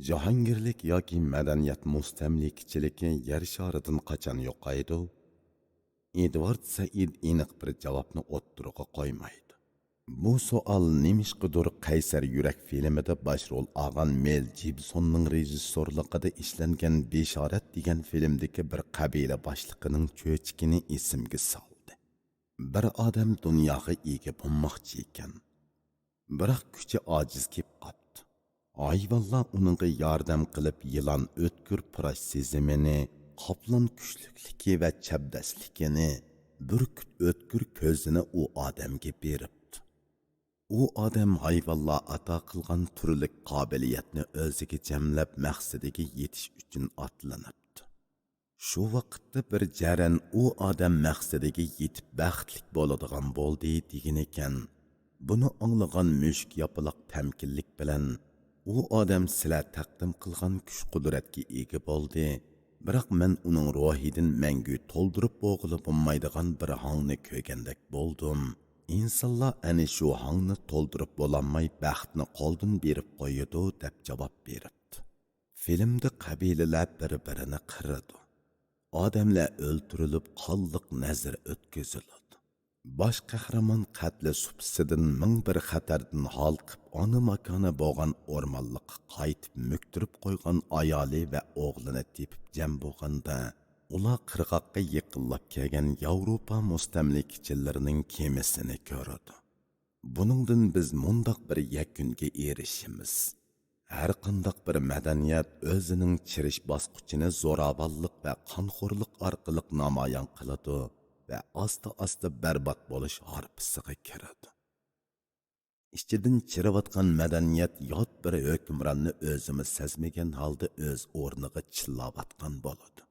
جاھانگىرلىك ياكى مەدەنىيەت مۇستەملىكىچىلىكى يەر شارىدىن قاچان يوقايدۇ؟ ئېدۋارد سەئىد ئېنىق بىر جاۋابنى ئوتتۇرىغا قويمايدۇ. بۇ سوئال نېمىشقىدۇر قەيسەر يۈرەك فىلىمىدا باش رول ئالغان مېل جىبسوننىڭ رېژىسسورلۇقىدا ئىشلەنگەن بېشارەت دېگەن فىلىمدىكى بىر قەبىلە باشلىقىنىڭ چۆچىكىنى ئېسىمگە سالدى. بىر ئادەم دۇنياغا ئىگە بولماقچى ئىكەن. بىراق كۈچى ئاجىز كېلىپ قاپتۇ. ھايۋانلار ئۇنىڭغا ياردەم قىلىپ، يىلان ئۆتكۈر پۇراش سېزىمىنى، قاپلان كۈچلۈكلۈكى ۋە چەبدەسلىكىنى، بۈركۈت ئۆتكۈر كۆزىنى ئۇ ئادەمگە بېرىپتۇ. ئۇ ئادەم ھايۋانلار ئاتا قىلغان تۈرلۈك قابىلىيەتنى ئۆزىگە جەملەپ، مەقسىتىگە يېتىش ئۈچۈن ئاتلىنىپتۇ. شۇ ۋاقىتتا بىر جەرەن ئۇ ئادەم مەقسىتىگە يېتىپ بەختلىك بولىدىغان بولدى دېگىنىكەن. بۇنى ئاڭلىغان مۈشۈك ياپىلاق تەمكىنلىك بىلەن، ئۇ ئادەم سىلەر تەقدىم قىلغان كۈچ-قۇدرەتكە ئىگە بولدى، بىراق مەن ئۇنىڭ روھىدىن مەڭگۈ تولدۇرۇپ بولغىلى بولمايدىغان بىر ھاڭنى كۆرگەندەك بولدۇم. ئىنسانلار ئەنە شۇ ھاڭنى تولدۇرۇپ بولالماي بەختنى قولدىن بېرىپ قويىدۇ، دەپ جاۋاب بېرىپتۇ. فىلىمدە قەبىلىلەر بىر-بىرىنى قىرىدۇ. ئادەملەر ئۆلتۈرۈلۈپ، قانلىق نەزىر ئۆتكۈزۈلىدۇ. باش قەھرىمان قەتلى سۇپىسىدىن مىڭ بىر خەتەردىن ھالقىپ، ئانا ماكانى بولغان ئورمانلىققا قايتىپ مۆكتۈرۈپ قويغان ئايالى ۋە ئوغلىنى تېپىپ جەم بولغاندا، ئۇلار قىرغاققا يېقىنلاپ كەلگەن ياۋروپا مۇستەملىكىچىلىرىنىڭ كېمىسىنى كۆرىدۇ. بۇنىڭدىن بىز مۇنداق بىر يەكۈنگە ئېرىشىمىز. ھەرقانداق بىر مەدەنىيەت ئۆزىنىڭ چىرىش باسقۇچىنى زوراۋانلىق ۋە قانخورلۇق ئارقىلىق نامايان قىلىدۇ ۋە ئاستا-ئاستا بەربات بولۇش ھارپىسىغا كىرىدۇ. ئىچىدىن چىرىۋاتقان مەدەنىيەت يات بىر ھۆكۈمراننى ئۆزىمۇ سەزمىگەن ھالدا ئۆز ئورنىغا چىللاۋاتقان بولىدۇ.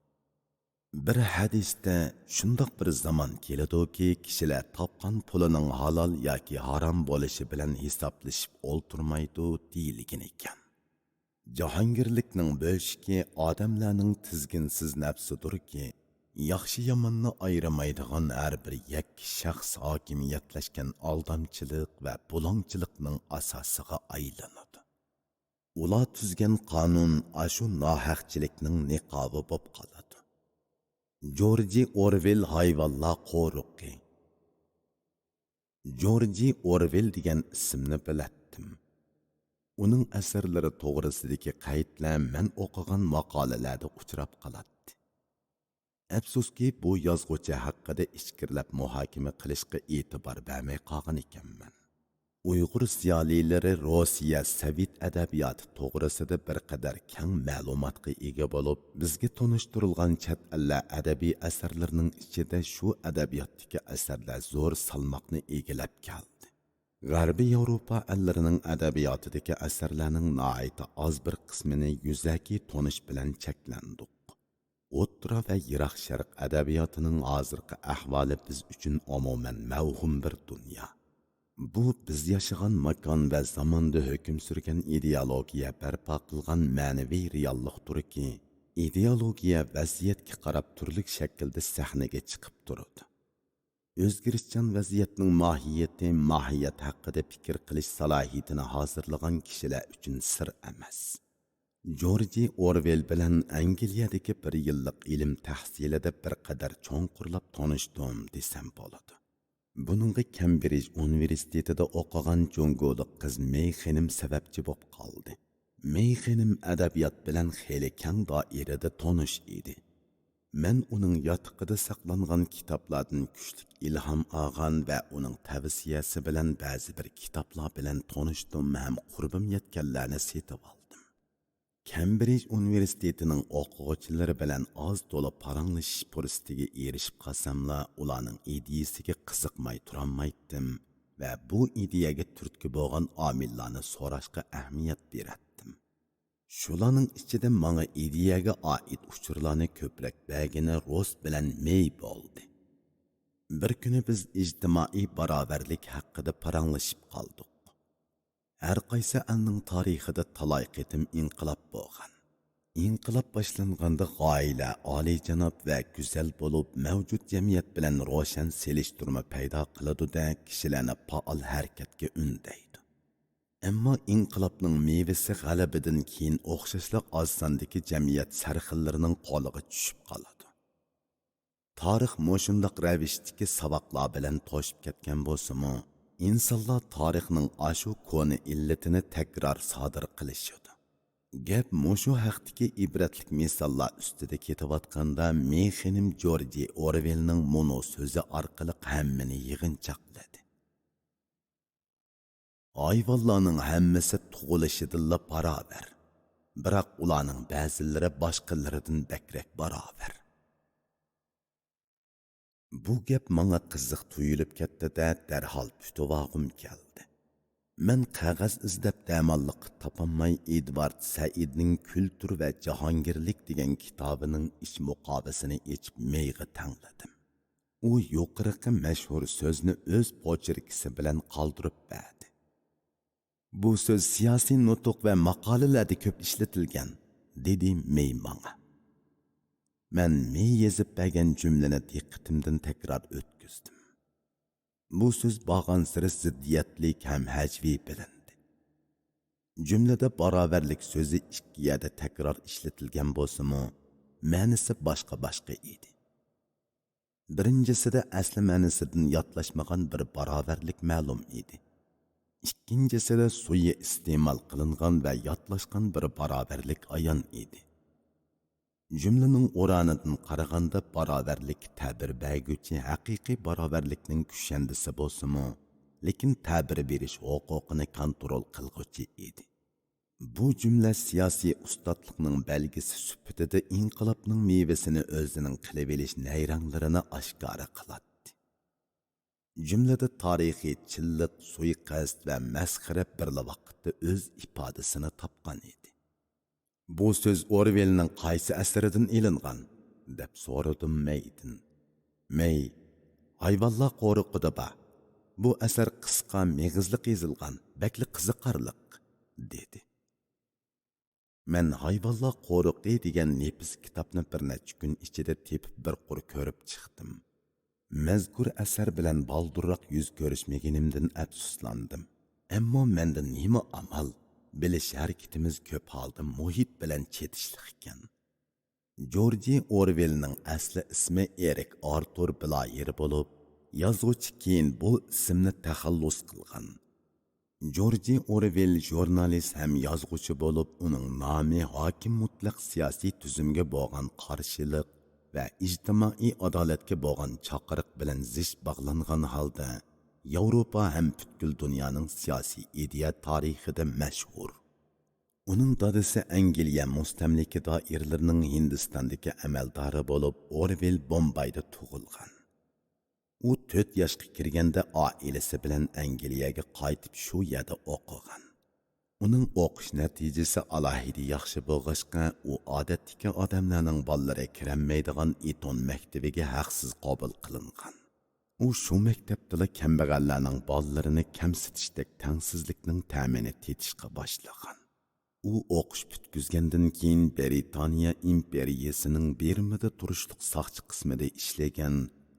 بىر ھەدىستە، شۇنداق بىر زامان كېلىدۇكى، كىشىلەر تاپقان پۇلىنىڭ ھالال ياكى ھارام بولۇشى بىلەن ھېسابلىشىپ ئولتۇرمايدۇ، دېيىلگەن ئىكەن. جاھانگىرلىكنىڭ بۆشۈكى ئادەملەرنىڭ تىزگىنسىز نەپسىدۇركى، ياخشى-ياماننى ئايرىمايدىغان ھەر بىر يەككە شەخس ھاكىمىيەتلەشكەن ئالدامچىلىق ۋە بۇلاڭچىلىقنىڭ ئاساسىغا ئايلىنىدۇ. ئۇلار تۈزگەن قانۇن ئاشۇ ناھەقچىلىكنىڭ نىقابى بولۇپ قالىدۇ. جورجى ئورۋېل ھايۋانلار قورۇقى. جورجى ئورۋېل دېگەن ئىسىمنى بىلەتتىم. ئۇنىڭ ئەسەرلىرى توغرىسىدىكى قەيتلەر مەن ئوقۇغان ماقالىلەردە ئۇچراپ قالاتتى. ئەپسۇسكى، بۇ يازغۇچى ھەققىدە ئىچكىرىلەپ مۇھاكىمە قىلىشقا ئېتىبار بەرمەي قالغان ئىكەنمەن. ئۇيغۇر زىيالىيلىرى روسىيە سوۋېت ئەدەبىياتى توغرىسىدا بىر قەدەر كەڭ مەلۇماتقا ئىگە بولۇپ، بىزگە تونۇشتۇرۇلغان چەت ئەللەر ئەدەبىي ئەسەرلىرىنىڭ ئىچىدە شۇ ئەدەبىياتتىكى ئەسەرلەر زور سالماقنى ئىگىلەپ كەلدى. غەربىي ياۋروپا ئەللىرىنىڭ ئەدەبىياتىدىكى ئەسەرلەرنىڭ ناھايىتى ئاز بىر قىسمىنى يۈزەكى تونۇش بىلەن چەكلەندۇق. ئوتتۇرا ۋە يىراق شەرق ئەدەبىياتىنىڭ ھازىرقى ئەھۋالى بىز ئۈچۈن ئومۇمەن مەۋھۇم بىر دۇنيا. بۇ بىز ياشىغان ماكان ۋە زاماندا ھۆكۈم سۈرگەن ئىدېئولوگىيە بەرپا قىلغان مەنىۋى رېئاللىقتۇركى، ئىدېئولوگىيە ۋەزىيەتكە قاراپ تۈرلۈك شەكىلدە سەھنىگە چىقىپ تۇرىدۇ. ئۆزگىرىشچان ۋەزىيەتنىڭ ماھىيىتى، ماھىيەت ھەققىدە پىكىر قىلىش سالاھىيىتىنى ھازىرلىغان كىشىلەر ئۈچۈن سىر ئەمەس. جورجى ئورۋېل بىلەن ئەنگلىيەدىكى بىر يىللىق ئىلىم تەھسىلىدە بىر قەدەر چوڭقۇرلاپ تونۇشتۇم دېسەم بولىدۇ. بۇنىڭغا كەمبرىج ئۇنىۋېرسىتېتىدا ئوقۇغان جۇڭگولۇق قىز مېي خېنىم سەۋەبچى بولۇپ قالدى. مېي خېنىم ئەدەبىيات بىلەن خېلى كەڭ دائىرىدە تونۇش ئىدى. مەن ئۇنىڭ ياتىقىدا ساقلانغان كىتابلاردىن كۈچلۈك ئىلھام ئالغان ۋە ئۇنىڭ تەۋسىيەسى بىلەن بەزى بىر كىتابلار بىلەن تونۇشتۇم ھەم قۇربۇم يەتكەنلەرنى سېتىۋالدىم. كەمبرىج ئۇنىۋېرسىتېتىنىڭ ئوقۇغۇچىلىرى بىلەن ئاز تولا پاراڭلىشىش پۇرسىتىگە ئېرىشىپ قالساملا، ئۇلارنىڭ ئىدىيىسىگە قىزىقماي تۇرالمايتتىم ۋە بۇ ئىدىيەگە تۈرتكە بولغان ئامىللارنى سوراشقا ئەھمىيەت بېرەتتىم. شۇلارنىڭ ئىچىدە ماڭا ئىدىيەگە ئائىت ئۇچۇرلارنى كۆپرەك بەرگىنى روس بىلەن مېي بولدى. بىر كۈنى بىز ئىجتىمائىي باراۋەرلىك ھەققىدە پاراڭلىشىپ قالدۇق. ھەر قايسى ئەلنىڭ تارىخىدا تالاي قېتىم ئىنقىلاب بولغان. ئىنقىلاب باشلانغاندا غايىلەر ئالىيجاناب ۋە گۈزەل بولۇپ، مەۋجۇت جەمئىيەت بىلەن روشەن سېلىشتۇرما پەيدا قىلىدۇ-دە، كىشىلەرنى پائال ھەرىكەتكە ئۈندەيدۇ. ئەمما ئىنقىلابنىڭ مېۋىسى غەلىبىدىن كېيىن ئوخشاشلا ئاز ساندىكى جەمئىيەت سەرخىللىرىنىڭ قولىغا چۈشۈپ قالىدۇ. تارىخ مۇشۇنداق رەۋىشتىكى ساۋاقلار بىلەن توشۇپ كەتكەن بولسىمۇ، ئىنسانلار تارىخنىڭ ئاشۇ كونا ئىللىتىنى تەكرار سادىر قىلىشىدۇ. گەپ مۇشۇ ھەقتىكى ئىبرەتلىك مىساللار ئۈستىدە كېتىۋاتقاندا، مېي خېنىم جورجى ئورۋېلنىڭ مۇنۇ سۆزى ئارقىلىق ھەممىنى يىغىنچاقلىدى. ھايۋانلارنىڭ ھەممىسى تۇغۇلۇشىدىنلا باراۋەر. بىراق ئۇلارنىڭ بەزىلىرى باشقىلىرىدىن بەكرەك باراۋەر. بۇ گەپ ماڭا قىزىق تۇيۇلۇپ كەتتى-دە، دەرھال پۈتۈۋالغۇم كەلدى. مەن قەغەز ئىزدەپ دەماللىققا تاپالماي، ئېدۋارد سەئىدنىڭ كۈلتۈر ۋە جاھانگىرلىك دېگەن كىتابىنىڭ ئىچ مۇقاۋىسىنى ئېچىپ مېيغا تەڭلىدىم. ئۇ يۇقىرىقى مەشھۇر سۆزنى ئۆز پوچېركىسى بىلەن قالدۇرۇپ بەردى. «بۇ سۆز سىياسىي نۇتۇق ۋە ماقالىلەردە كۆپ ئىشلىتىلگەن»، دېدى مېي ماڭا. مەن مېي يېزىپ بەرگەن جۈملىنى دىققىتىمدىن تەكرار ئۆتكۈزدۈم. بۇ سۆز بارغانسېرى زىددىيەتلىك ھەم ھەجۋىي بىلىندى. جۈملىدە باراۋەرلىك سۆزى ئىككى يەردە تەكرار ئىشلىتىلگەن بولسىمۇ، مەنىسى باشقا-باشقا ئىدى. بىرىنچىسىدە ئەسلى مەنىسىدىن ياتلاشمىغان بىر باراۋەرلىك مەلۇم ئىدى. ئىككىنچىسىدە سۇيى ئىستېمال قىلىنغان ۋە ياتلاشقان بىر باراۋەرلىك ئايان ئىدى. جۈملىنىڭ ئورانىدىن قارىغاندا، باراۋەرلىككە تەبىر بەرگۈچى ھەقىقىي باراۋەرلىكنىڭ كۈشەندىسى بولسىمۇ، لېكىن تەبىر بېرىش ھوقۇقىنى كونترول قىلغۇچى ئىدى. بۇ جۈملە سىياسىي ئۇستاتلىقنىڭ بەلگىسى سۈپىتىدە ئىنقىلابنىڭ مېۋىسىنى ئۆزىنىڭ قىلىۋېلىش نەيرەڭلىرىنى ئاشكارا قىلاتتى. جۈملىدە تارىخىي چىنلىق، سۇيىقەست ۋە مەسخىرە بىرلا ۋاقىتتا ئۆز ئىپادىسىنى تاپقان ئىدى. «بۇ سۆز ئورۋېلنىڭ قايسى ئەسىرىدىن ئېلىنغان؟» دەپ سورىدىم مەيدىن. مەي: «ھايۋانلار قورۇقىدا بار. بۇ ئەسەر قىسقا، مېغىزلىق يېزىلغان، بەكلا قىزىقارلىق» دېدى. مەن «ھايۋانلار قورۇقى» دېگەن نېپىز كىتابنى بىر نەچچە كۈن ئىچىدە تېپىپ بىر قۇر كۆرۈپ چىقتىم. مەزكۇر ئەسەر بىلەن بالدۇرراق يۈز كۆرۈشمىگىنىمدىن ئەپسۇسلاندىم. ئەمما مەندە نېمە ئامال؟ بىلىش ھەرىكىتىمىز كۆپ ھالدا مۇھىت بىلەن چېتىشلىق ئىكەن. جورجى ئورۋېلنىڭ ئەسلى ئىسمى ئېرىك ئارتۇر بلايېر بولۇپ، يازغۇچى كېيىن بۇ ئىسىمنى تەخەللۇس قىلغان. جورجى ئورۋېل ژۇرنالىست ھەم يازغۇچى بولۇپ، ئۇنىڭ نامى ھاكىم مۇتلەق سىياسىي تۈزۈمگە بولغان قارشىلىق ۋە ئىجتىمائىي ئادالەتكە بولغان چاقىرىق بىلەن زىچ باغلانغان ھالدا، ياۋروپا ھەم پۈتكۈل دۇنيانىڭ سىياسىي ئىدىيە تارىخىدا مەشھۇر. ئۇنىڭ دادىسى ئەنگلىيە مۇستەملىكە دائىرىلىرىنىڭ ھىندىستاندىكى ئەمەلدارى بولۇپ، ئورۋېل بومبايدا تۇغۇلغان. ئۇ تۆت ياشقا كىرگەندە ئائىلىسى بىلەن ئەنگلىيەگە قايتىپ، شۇ يەردە ئوقۇغان. ئۇنىڭ ئوقۇش نەتىجىسى ئالاھىدە ياخشى بولغاچقا، ئۇ ئادەتتىكى ئادەملەرنىڭ بالىلىرى كىرەلمەيدىغان ئېتون مەكتىۋىگە ھەقسىز قوبۇل قىلىنغان. ئۇ شۇ مەكتەپتىلا كەمبەغەللەرنىڭ بالىلىرىنى كەمسىتىشتەك تەڭسىزلىكنىڭ تەمىنى تېتىشقا باشلىغان. ئۇ ئوقۇش پۈتكۈزگەندىن كېيىن، برىتانىيە ئىمپېرىيىسىنىڭ بىرمىدا تۇرۇشلۇق ساقچى قىسمىدا ئىشلىگەن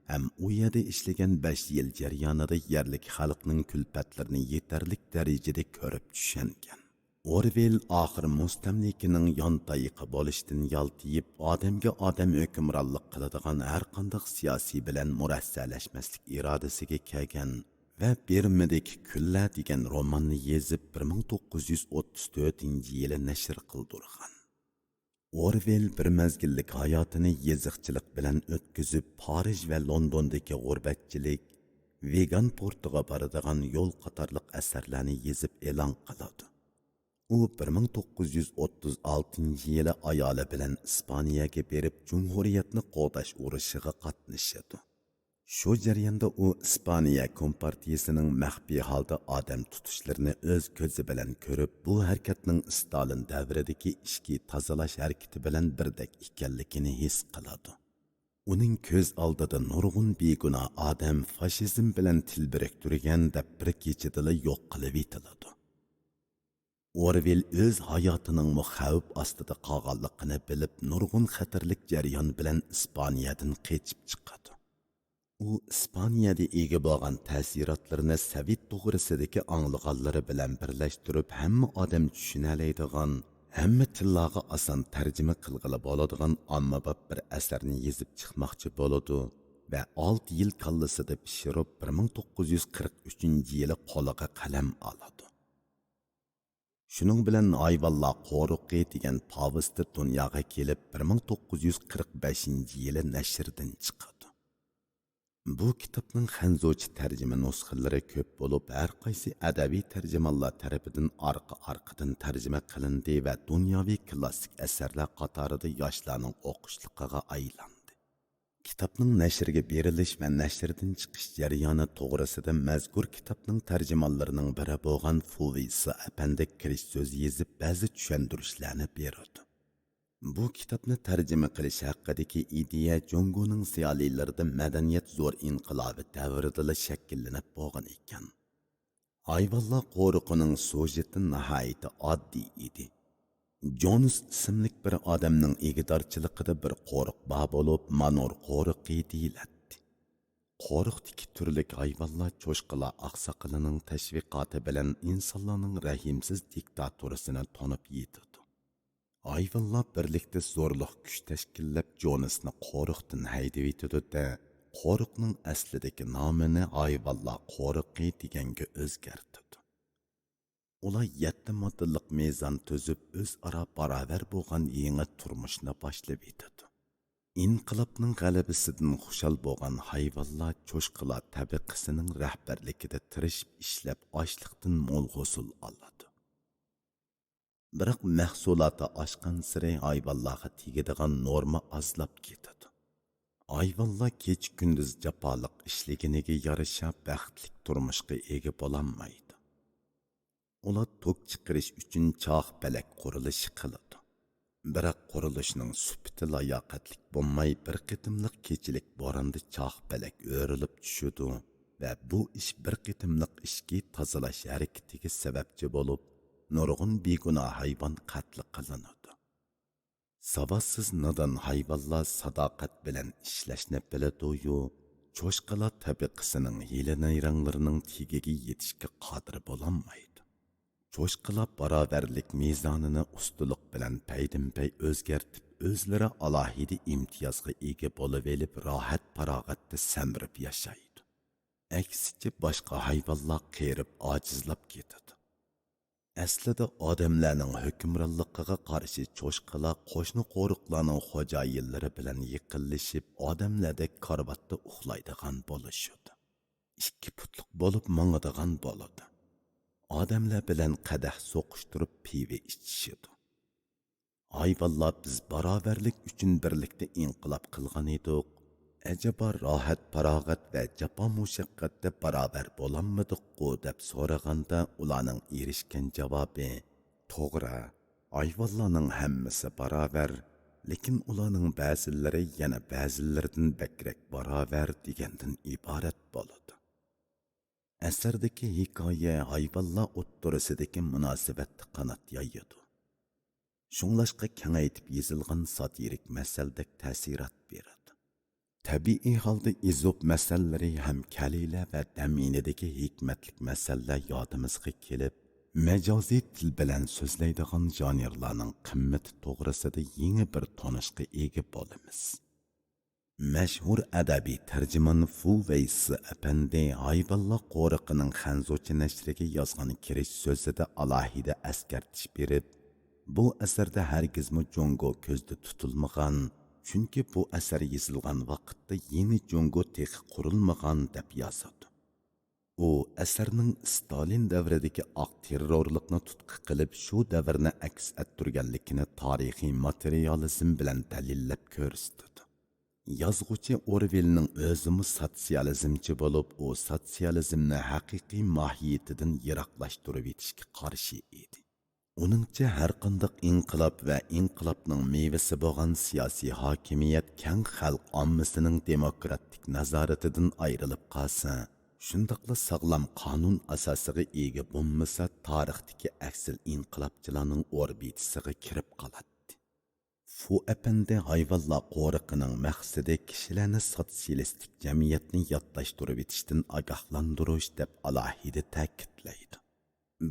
ھەم ئۇ يەردە ئىشلىگەن بەش يىل جەريانىدا يەرلىك خەلقنىڭ كۈلپەتلىرىنى يېتەرلىك دەرىجىدە كۆرۈپ چۈشەنگەن. ئورۋېل ئاخىر مۇستەملىكىنىڭ يانتايىقى بولۇشتىن يالتىيىپ، ئادەمگە ئادەم ھۆكۈمرانلىق قىلىدىغان ھەرقانداق سىياسىي بىلەن مۇرەسسەلەشمەسلىك ئىرادىسىگە كەلگەن ۋە بىرمىدىكى كۈنلەر دېگەن روماننى يېزىپ، بىر مىڭ توققۇز يۈز ئوتتۇز تۆتىنچى يىلى نەشر قىلدۇرغان. ئورۋېل بىر مەزگىللىك ھاياتىنى يېزىقچىلىق بىلەن ئۆتكۈزۈپ، پارىژ ۋە لوندوندىكى غۇربەتچىلىك، ۋېگان پورتىغا بارىدىغان يول قاتارلىق ئەسەرلەرنى يېزىپ ئېلان قىلىدۇ. ئۇ بىر مىڭ توققۇز يۈز ئوتتۇز ئالتىنچى يىلى ئايالى بىلەن ئىسپانىيەگە بېرىپ، جۇمھۇرىيەتنى قوغداش ئۇرۇشىغا قاتنىشىدۇ. شۇ جەرياندا ئۇ ئىسپانىيە كومپارتىيىسىنىڭ مەخپىي ھالدا ئادەم تۇتۇشلىرىنى ئۆز كۆزى بىلەن كۆرۈپ، بۇ ھەرىكەتنىڭ ستالىن دەۋرىدىكى ئىچكى تازىلاش ھەرىكىتى بىلەن بىردەك ئىكەنلىكىنى ھېس قىلىدۇ. ئۇنىڭ كۆز ئالدىدا نۇرغۇن بىگۇناھ ئادەم فاشىزم بىلەن تىل بىرىكتۈرگەن دەپ بىر كېچىدىلا يوق قىلىۋېتىلىدۇ. ئورۋېل ئۆز ھاياتىنىڭمۇ خەۋپ ئاستىدا قالغانلىقىنى بىلىپ، نۇرغۇن خەتەرلىك جەريان بىلەن ئىسپانىيەدىن قېچىپ چىقىدۇ. ئۇ ئىسپانىيەدە ئىگە بولغان تەسىراتلىرىنى سوۋېت توغرىسىدىكى ئاڭلىغانلىرى بىلەن بىرلەشتۈرۈپ، ھەممە ئادەم چۈشىنەلەيدىغان، ھەممە تىللارغا ئاسان تەرجىمە قىلغىلى بولىدىغان ئاممىباب بىر ئەسەرنى يېزىپ چىقماقچى بولىدۇ ۋە ئالتە يىل كاللىسىدا پىشۇرۇپ، بىر مىڭ توققۇز يۈز قىرىق ئۈچىنچى يىلى قولىغا قەلەم ئالىدۇ. شۇنىڭ بىلەن ھايۋانلار قورۇقى دېگەن پاۋېستى دۇنياغا كېلىپ، بىر مىڭ توققۇز يۈز قىرىق بەشىنچى يىلى نەشردىن چىقىدۇ. بۇ كىتابنىڭ خەنزۇچە تەرجىمە نۇسخىلىرى كۆپ بولۇپ، ھەر قايسى ئەدەبىي تەرجىمانلار تەرىپىدىن ئارقا-ئارقىدىن تەرجىمە قىلىندى ۋە دۇنياۋى كىلاسسىك ئەسەرلەر قاتارىدا ياشلارنىڭ ئوقۇشلۇقىغا ئايلاندى. كىتابنىڭ نەشرگە بېرىلىش ۋە نەشردىن چىقىش جەريانى توغرىسىدا مەزكۇر كىتابنىڭ تەرجىمانلىرىنىڭ بىرى بولغان فۇۋېيسا ئەپەندى كىرىش سۆزى يېزىپ، بەزى چۈشەندۈرۈشلەرنى بېرىدۇ. بۇ كىتابنى تەرجىمە قىلىش ھەققىدىكى ئىدىيە جۇڭگونىڭ زىيالىيلىرىدا مەدەنىيەت زور ئىنقىلابى دەۋرىدىلا شەكىللىنىپ بولغان ئىكەن. ھايۋانلار قورۇقىنىڭ سۇژېتى ناھايىتى ئاددىي ئىدى. جونس ئىسىملىك بىر ئادەمنىڭ ئىگىدارچىلىقىدا بىر قورۇق بار بولۇپ، مانور قورۇقى دېيىلەتتى. قورۇقتىكى تۈرلۈك ھايۋانلار چوشقىلار ئاقساقىلىنىڭ تەشۋىقاتى بىلەن ئىنسانلارنىڭ رەھىمسىز دىكتاتورىسىنى تونۇپ يېتىدۇ. ھايۋانلار بىرلىكتە زورلۇق كۈچ تەشكىللەپ، جونسنى قورۇقتىن ھەيدىۋېتىدۇ-دە، قورۇقنىڭ ئەسلىدىكى نامىنى ھايۋانلار قورۇقى دېگەنگە ئۆزگەرتىدۇ. ئۇلار يەتتە ماددىلىق مىزان تۈزۈپ، ئۆزئارا باراۋەر بولغان يېڭى تۇرمۇشنى باشلىۋېتىدۇ. ئىنقىلابنىڭ غەلىبىسىدىن خۇشال بولغان ھايۋانلار چوشقىلار تەبىقىسىنىڭ رەھبەرلىكىدە تىرىشىپ ئىشلەپ، ئاشلىقتىن مول ھوسۇل ئالىدۇ. بىراق مەھسۇلاتى ئاشقانسېرى ھايۋانلارغا تېگىدىغان نورما ئازلاپ كېتىدۇ. ھايۋانلار كېچە-كۈندۈز جاپالىق ئىشلىگىنىگە يارىشا بەختلىك تۇرمۇشقا ئىگە بولالمايدۇ. ئۇلار توك چىقىرىش ئۈچۈن چاق پەلەك قۇرۇلۇشى قىلىدۇ. بىراق قۇرۇلۇشنىڭ سۈپىتى لاياقەتلىك بولماي، بىر قېتىملىق كېچىلىك بوراندا چاق پەلەك ئۆرۈلۈپ چۈشىدۇ ۋە بۇ ئىش بىر قېتىملىق ئىچكى تازىلاش ھەرىكىتىگە سەۋەبچى بولۇپ، نۇرغۇن بىگۇناھ ھايۋان قەتل قىلىنىدۇ. ساۋاتسىز نادان ھايۋانلار ساداقەت بىلەن ئىشلەشنى بىلىدۇ-يۇ، چوشقىلار تەبىقىسىنىڭ ھىيلە-نايرەڭلىرىنىڭ تېگىگە يېتىشكە قادىر بولالمايدۇ. چوشقىلار باراۋەرلىك مىزانىنى ئۇستىلىق بىلەن پەيدىنپەي ئۆزگەرتىپ، ئۆزلىرى ئالاھىدە ئىمتىيازغا ئىگە بولۇۋېلىپ، راھەت-پاراغەتتە سەمرىپ ياشايدۇ. ئەكسىچە، باشقا ھايۋانلار قېرىپ، ئاجىزلاپ كېتىدۇ. ئەسلىدە ئادەملەرنىڭ ھۆكۈمرانلىقىغا قارشى چوشقىلار قوشنا قورۇقلارنىڭ خوجايىنلىرى بىلەن يېقىنلىشىپ، ئادەملەردەك كارىۋاتتا ئۇخلايدىغان بولۇشىدۇ. ئىككى پۇتلۇق بولۇپ ماڭىدىغان بولىدۇ. ئادەملەر بىلەن قەدەھ سوقۇشتۇرۇپ پىۋە ئىچىشىدۇ. ھايۋانلار بىز باراۋەرلىك ئۈچۈن بىرلىكتە ئىنقىلاب قىلغان ئىدۇق. ئەجەبا راھەت-پاراغەت ۋە جاپا-مۇشەققەتتە باراۋەر بولالمىدۇققۇ دەپ سورىغاندا، ئۇلارنىڭ ئېرىشكەن جاۋابى، توغرا، ھايۋانلارنىڭ ھەممىسى باراۋەر، لېكىن ئۇلارنىڭ بەزىلىرى يەنە بەزىلىرىدىن بەكرەك باراۋەر دېگەندىن ئىبارەت بولىدۇ. ئەسەردىكى ھېكايە ھايۋانلار ئوتتۇرىسىدىكى مۇناسىۋەتتە قانات يايىدۇ. شۇڭلاشقا كېڭەيتىپ يېزىلغان ساتىرىك مەسەلدەك تەسىرات بېرىدۇ. تەبىئىي ھالدا ئېزوپ مەسەللىرى ھەم كەلىلە ۋە دەمىنىدىكى ھېكمەتلىك مەسەللەر يادىمىزغا كېلىپ، مەجازىي تىل بىلەن سۆزلەيدىغان ژانىرلارنىڭ قىممىتى توغرىسىدا يېڭى بىر تونۇشقا ئىگە بولىمىز. مەشھۇر ئەدەبىي تەرجىمان فۇ ۋەيسى ئەپەندى ھايۋانلار قورۇقىنىڭ خەنزۇچە نەشرىگە يازغان كىرىش سۆزىدە ئالاھىدە ئەسكەرتىش بېرىپ، بۇ ئەسەردە ھەرگىزمۇ جۇڭگو كۆزدە تۇتۇلمىغان، چۈنكى بۇ ئەسەر يېزىلغان ۋاقىتتا يېڭى جۇڭگو تېخى قۇرۇلمىغان، دەپ يازىدۇ. ئۇ ئەسەرنىڭ ستالىن دەۋرىدىكى ئاق تېررورلۇقنى تۇتقا قىلىپ، شۇ دەۋرنى ئەكس ئەتتۈرگەنلىكىنى تارىخىي ماتېرىيالىزم بىلەن دەلىللەپ كۆرسىتىدۇ. يازغۇچى ئورۋېلنىڭ ئۆزىمۇ سوتسىيالىزمچى بولۇپ، ئۇ سوتسىيالىزمنى ھەقىقىي ماھىيىتىدىن يىراقلاشتۇرۇۋېتىشكە قارشى ئىدى. ئۇنىڭچە، ھەرقانداق ئىنقىلاب ۋە ئىنقىلابنىڭ مېۋىسى بولغان سىياسىي ھاكىمىيەت كەڭ خەلق ئاممىسىنىڭ دېموكراتىك نازارىتىدىن ئايرىلىپ قالسا، شۇنداقلا ساغلام قانۇن ئاساسىغا ئىگە بولمىسا، تارىختىكى ئەسلى ئىنقىلابچىلارنىڭ ئوربىتىسىغا كىرىپ قالاتتى. فۇ ئەپەندى ھايۋانلار قورۇقىنىڭ مەقسىتى كىشىلەرنى سوتسىيالىستىك جەمئىيەتنى ياتلاشتۇرۇۋېتىشتىن ئاگاھلاندۇرۇش، دەپ ئالاھىدە تەكىتلەيدۇ.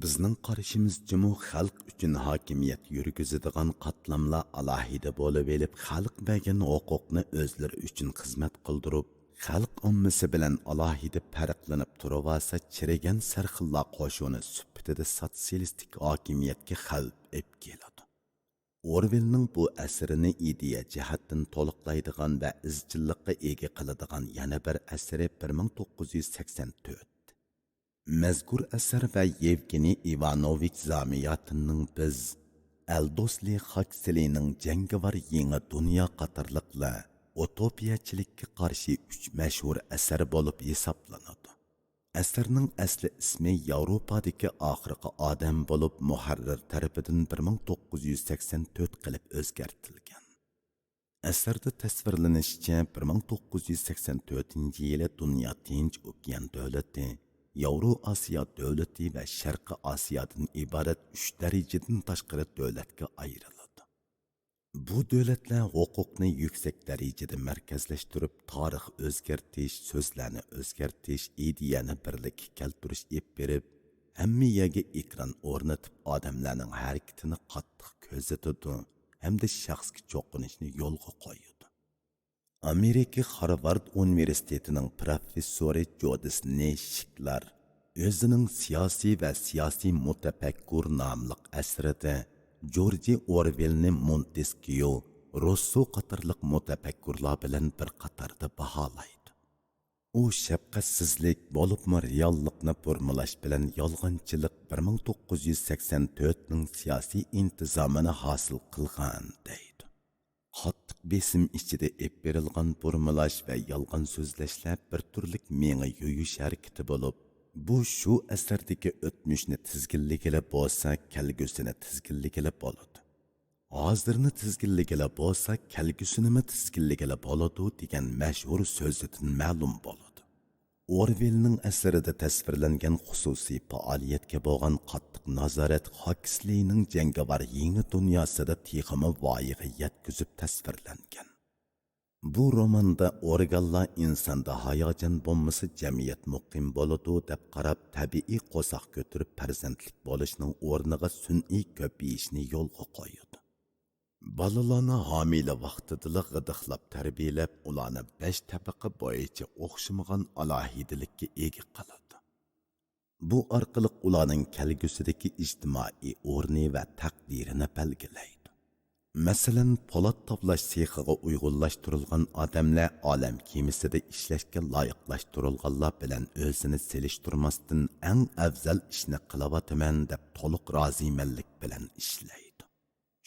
بىزنىڭ قارىشىمىزچىمۇ، خەلق ئۈچۈن ھاكىمىيەت يۈرگۈزىدىغان قاتلاملار ئالاھىدە بولۇۋېلىپ، خەلق بەرگەن ھوقۇقنى ئۆزلىرى ئۈچۈن خىزمەت قىلدۇرۇپ، خەلق ئاممىسى بىلەن ئالاھىدە پەرقلىنىپ تۇرۇۋالسا، چىرىگەن سەرخىللار قوشۇنى سۈپىتىدە سوتسىيالىستىك ھاكىمىيەتكە خەۋپ ئېلىپ كېلىدۇ. ئورۋېلنىڭ بۇ ئەسىرىنى ئىدىيە جەھەتتىن تولۇقلايدىغان ۋە ئىزچىللىققا ئىگە قىلىدىغان يەنە بىر ئەسىرى بىر مىڭ توققۇز يۈز سەكسەن تۆت. مەزكۇر ئەسەر ۋە يېۋگېنىي ئىۋانوۋىچ زامىياتىننىڭ بىز، ئەلدوسلى خاكسلىنىڭ جەڭگىۋار يېڭى دۇنيا قاتارلىقلار ئۇتوپىيەچىلىككە قارشى ئۈچ مەشھۇر ئەسەر بولۇپ ھېسابلىنىدۇ. ئەسەرنىڭ ئەسلى ئىسمى ياۋروپادىكى ئاخىرقى ئادەم بولۇپ، مۇھەررىر تەرىپىدىن بىر مىڭ توققۇز يۈز سەكسەن تۆت قىلىپ ئۆزگەرتىلگەن. ئەسەردە تەسۋىرلىنىشىچە، بىر مىڭ توققۇز يۈز سەكسەن تۆتىنچى يىلى دۇنيا تىنچ ئوكيان دۆلىتى، ياۋرو ئاسىيا دۆلىتى ۋە شەرقىي ئاسىيادىن ئىبارەت ئۈچ دەرىجىدىن تاشقىرى دۆلەتكە ئايرىلىدۇ. بۇ دۆلەتلەر ھوقۇقنى يۈكسەك دەرىجىدە مەركەزلەشتۈرۈپ، تارىخ ئۆزگەرتىش، سۆزلەرنى ئۆزگەرتىش، ئىدىيەنى بىرلىككە كەلتۈرۈش ئېلىپ بېرىپ، ھەممە يەرگە ئېكران ئورنىتىپ، ئادەملەرنىڭ ھەرىكىتىنى قاتتىق كۆزىتىدۇ ھەمدە شەخسكە چوقۇنۇشنى يولغا قويىدۇ. ئامېرىكا خارۋارد ئۇنىۋېرسىتېتىنىڭ پروفېسسورى جودىس نېي شىكلار ئۆزىنىڭ سىياسىي ۋە سىياسىي مۇتەپەككۇر ناملىق ئەسىرىدە جورجى ئورۋېلنى مونتېسكيو، روسسو قاتارلىق مۇتەپەككۇرلار بىلەن بىر قاتاردا باھالايدۇ. ئۇ شەپقەتسىزلىك، بولۇپمۇ رېئاللىقنى بۇرمىلاش بىلەن يالغانچىلىق بىر مىڭ توققۇز يۈز سەكسەن تۆتنىڭ سىياسىي ئىنتىزامىنى ھاسىل قىلغان، دەيدۇ. قاتتىق بېسىم ئىچىدە ئېلىپ بېرىلغان بۇرمىلاش ۋە يالغان سۆزلەشلەر بىر تۈرلۈك مېڭە يۇيۇش ھەرىكىتى بولۇپ، بۇ شۇ ئەسەردىكى ئۆتمۈشنى تىزگىنلىگىلى بولسا، كەلگۈسىنى تىزگىنلىگىلى بولىدۇ. ھازىرنى تىزگىنلىگىلى بولسا، كەلگۈسىنىمۇ تىزگىنلىگىلى بولىدۇ، دېگەن مەشھۇر سۆزىدىن مەلۇم بولىدۇ. ئورۋېلنىڭ ئەسىرىدە تەسۋىرلەنگەن خۇسۇسىي پائالىيەتكە بولغان قاتتىق نازارەت خاكسلېينىڭ جەڭگىۋار يېڭى دۇنياسىدا تېخىمۇ ۋايىغا يەتكۈزۈپ تەسۋىرلەنگەن. بۇ روماندا ئورگانلار ئىنساندا ھاياجان بولمىسا، جەمئىيەت مۇقىم بولىدۇ، دەپ قاراپ، تەبىئىي قورساق كۆتۈرۈپ پەرزەنتلىك بولۇشنىڭ ئورنىغا سۈنئىي كۆپىيىشنى يولغا قويىدۇ. بالىلارنى ھامىلە ۋاقتىدىلا غىدىقلاپ تەربىيەلەپ، ئۇلارنى بەش تەبىقە بويىچە ئوخشىمىغان ئالاھىدىلىككە ئىگە قىلىدۇ. بۇ ئارقىلىق ئۇلارنىڭ كەلگۈسىدىكى ئىجتىمائىي ئورنى ۋە تەقدىرىنى بەلگىلەيدۇ. مەسىلەن، پولات تاۋلاش سېخىغا ئۇيغۇنلاشتۇرۇلغان ئادەملەر ئالەم كېمىسىدە ئىشلەشكە لايىقلاشتۇرۇلغانلار بىلەن ئۆزىنى سېلىشتۇرماستىن، ئەڭ ئەۋزەل ئىشنى قىلىۋاتىمەن دەپ تولۇق رازىمەنلىك بىلەن ئىشلەيدۇ.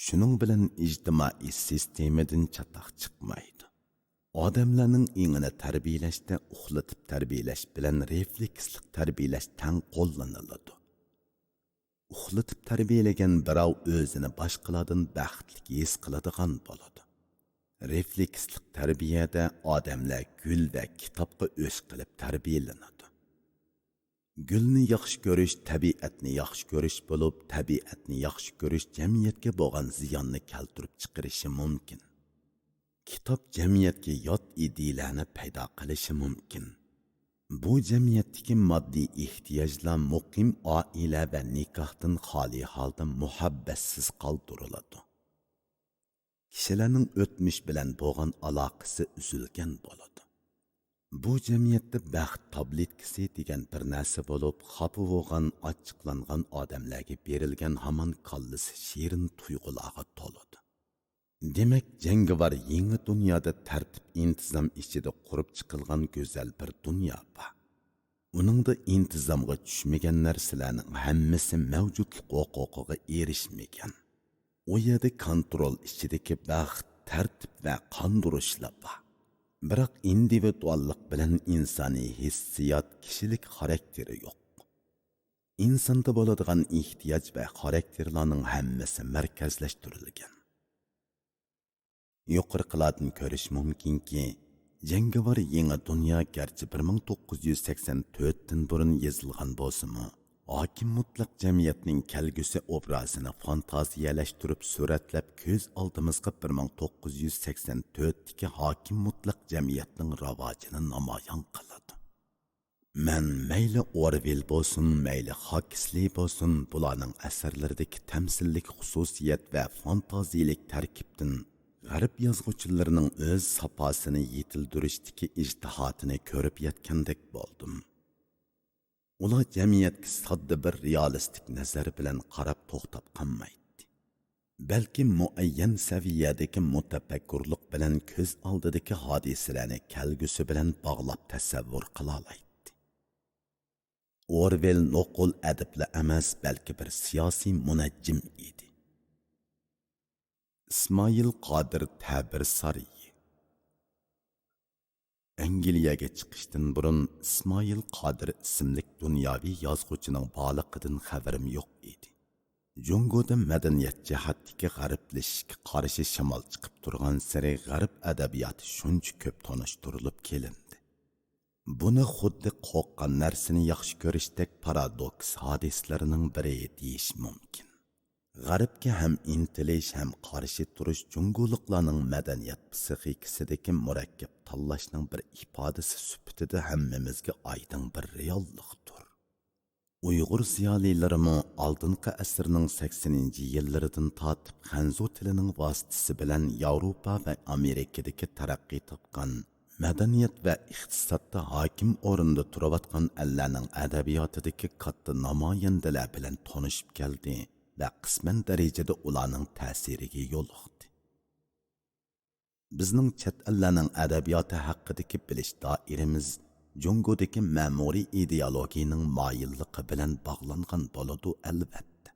شۇنىڭ بىلەن ئىجتىمائىي سىستېمىدىن چاتاق چىقمايدۇ. ئادەملەرنىڭ ئېڭىنى تەربىيەلەشتە ئۇخلىتىپ تەربىيەلەش بىلەن رېفلېكسلىق تەربىيەلەش تەڭ قوللىنىلىدۇ. ئۇخلىتىپ تەربىيەلىگەن بىراۋ ئۆزىنى باشقىلاردىن بەختلىك ھېس قىلىدىغان بولىدۇ. رېفلېكسلىق تەربىيەدە ئادەملەر گۈل ۋە كىتابقا ئۆچ قىلىپ تەربىيەلىنىدۇ. گۈلنى ياخشى كۆرۈش تەبىئەتنى ياخشى كۆرۈش بولۇپ، تەبىئەتنى ياخشى كۆرۈش جەمئىيەتكە بولغان زىياننى كەلتۈرۈپ چىقىرىشى مۇمكىن. كىتاب جەمئىيەتكە يات ئىدىيىلەرنى پەيدا قىلىشى مۇمكىن. بۇ جەمئىيەتتىكى ماددىي ئېھتىياجلار مۇقىم ئائىلە ۋە نىكاھتىن خالىي ھالدا مۇھەببەتسىز قالدۇرۇلىدۇ. كىشىلەرنىڭ ئۆتمۈش بىلەن بولغان ئالاقىسى ئۈزۈلگەن بولىدۇ. بۇ جەمئىيەتتە بەخت تابلىتكىسى دېگەن بىر نەرسە بولۇپ، خاپا بولغان، ئاچچىقلانغان ئادەملەرگە بېرىلگەن ھامان كاللىسى شېرىن تۇيغۇلارغا تولىدۇ. دېمەك، جەڭگىۋار يېڭى دۇنيادا تەرتىپ-ئىنتىزام ئىچىدە قۇرۇپ چىقىلغان گۈزەل بىر دۇنيا بار. ئۇنىڭدا ئىنتىزامغا چۈشمىگەن نەرسىلەرنىڭ ھەممىسى مەۋجۇتلۇق ھوقۇقىغا ئېرىشمىگەن. ئۇ يەردە كونترول ئىچىدىكى بەخت، تەرتىپ ۋە قاندۇرۇشلا بار. بىراق ئىندىۋىدۇئاللىق بىلەن ئىنسانىي ھېسسىيات، كىشىلىك خاراكتېرى يوق. ئىنساندا بولىدىغان ئېھتىياج ۋە خاراكتېرلارنىڭ ھەممىسى مەركەزلەشتۈرۈلگەن. يۇقىرىقىلاردىن كۆرۈش مۇمكىنكى، جەڭگىۋار يېڭى دۇنيا گەرچە بىر مىڭ توققۇز يۈز سەكسەن تۆتتىن بۇرۇن يېزىلغان بولسىمۇ، ھاكىم مۇتلەق جەمئىيەتنىڭ كەلگۈسى ئوبرازىنى فانتازىيەلەشتۈرۈپ سۈرەتلەپ، كۆز ئالدىمىزغا بىر مىڭ توققۇز يۈز سەكسەن تۆتتىكى ھاكىم مۇتلەق جەمئىيەتنىڭ راۋاجىنى نامايان قىلىدۇ. مەن مەيلى ئورۋېل بولسۇن، مەيلى خاكسلېي بولسۇن، بۇلارنىڭ ئەسەرلىرىدىكى تەمسىللىك خۇسۇسىيەت ۋە فانتازىيىلىك تەركىبتىن غەرب يازغۇچىلىرىنىڭ ئۆز ساپاسىنى يېتىلدۈرۈشتىكى ئىجتىھاتىنى كۆرۈپ يەتكەندەك بولدۇم. ئۇلار جەمئىيەتكە ساددا بىر رېئالىستىك نەزەر بىلەن قاراپ توختاپ قالمايتتى. بەلكى مۇئەييەن سەۋىيەدىكى مۇتەپەككۇرلۇق بىلەن كۆز ئالدىدىكى ھادىسىلەرنى كەلگۈسى بىلەن باغلاپ تەسەۋۋۇر قىلالايتتى. ئورۋېل نوقۇل ئەدىبلا ئەمەس، بەلكى بىر سىياسىي مۇنەججىم ئىدى. ئىسمائىل قادىر تەبىر سارىيى. ئەنگلىيەگە چىقىشتىن بۇرۇن ئىسمائىل قادىر ئىسىملىك دۇنياۋى يازغۇچىنىڭ بارلىقىدىن خەۋىرىم يوق ئىدى. جۇڭگودا مەدەنىيەت جەھەتتىكى غەربلىشىشكە قارشى شامال چىقىپ تۇرغانسېرى غەرب ئەدەبىياتى شۇنچە كۆپ تونۇشتۇرۇلۇپ كېلىندى. بۇنى خۇددى قورققان نەرسىنى ياخشى كۆرۈشتەك پارادوكس ھادىسىلىرىنىڭ بىرى دېيىش مۇمكىن. غەربكە ھەم ئىنتىلىش، ھەم قارشى تۇرۇش جۇڭگولۇقلارنىڭ مەدەنىيەت پسىخىكىسىدىكى مۇرەككەپ تاللاشنىڭ بىر ئىپادىسى سۈپىتىدە ھەممىمىزگە ئايدىڭ بىر رېئاللىقتۇر. ئۇيغۇر زىيالىيلىرىمۇ ئالدىنقى ئەسىرنىڭ سەكسىنىنچى يىللىرىدىن تارتىپ خەنزۇ تىلىنىڭ ۋاسىتىسى بىلەن ياۋروپا ۋە ئامېرىكىدىكى تەرەققىي تاپقان، مەدەنىيەت ۋە ئىقتىسادتا ھاكىم ئورۇندا تۇرۇۋاتقان ئەللەرنىڭ ئەدەبىياتىدىكى كاتتا نامايەندىلەر بىلەن تونۇشۇپ كەلدى ۋە قىسمەن دەرىجىدە ئۇلارنىڭ تەسىرىگە يولۇقتى. بىزنىڭ چەت ئەللەرنىڭ ئەدەبىياتى ھەققىدىكى بىلىش دائىرىمىز جۇڭگودىكى مەمۇرىي ئىدېئولوگىيىنىڭ مايىللىقى بىلەن باغلانغان بولىدۇ، ئەلۋەتتە.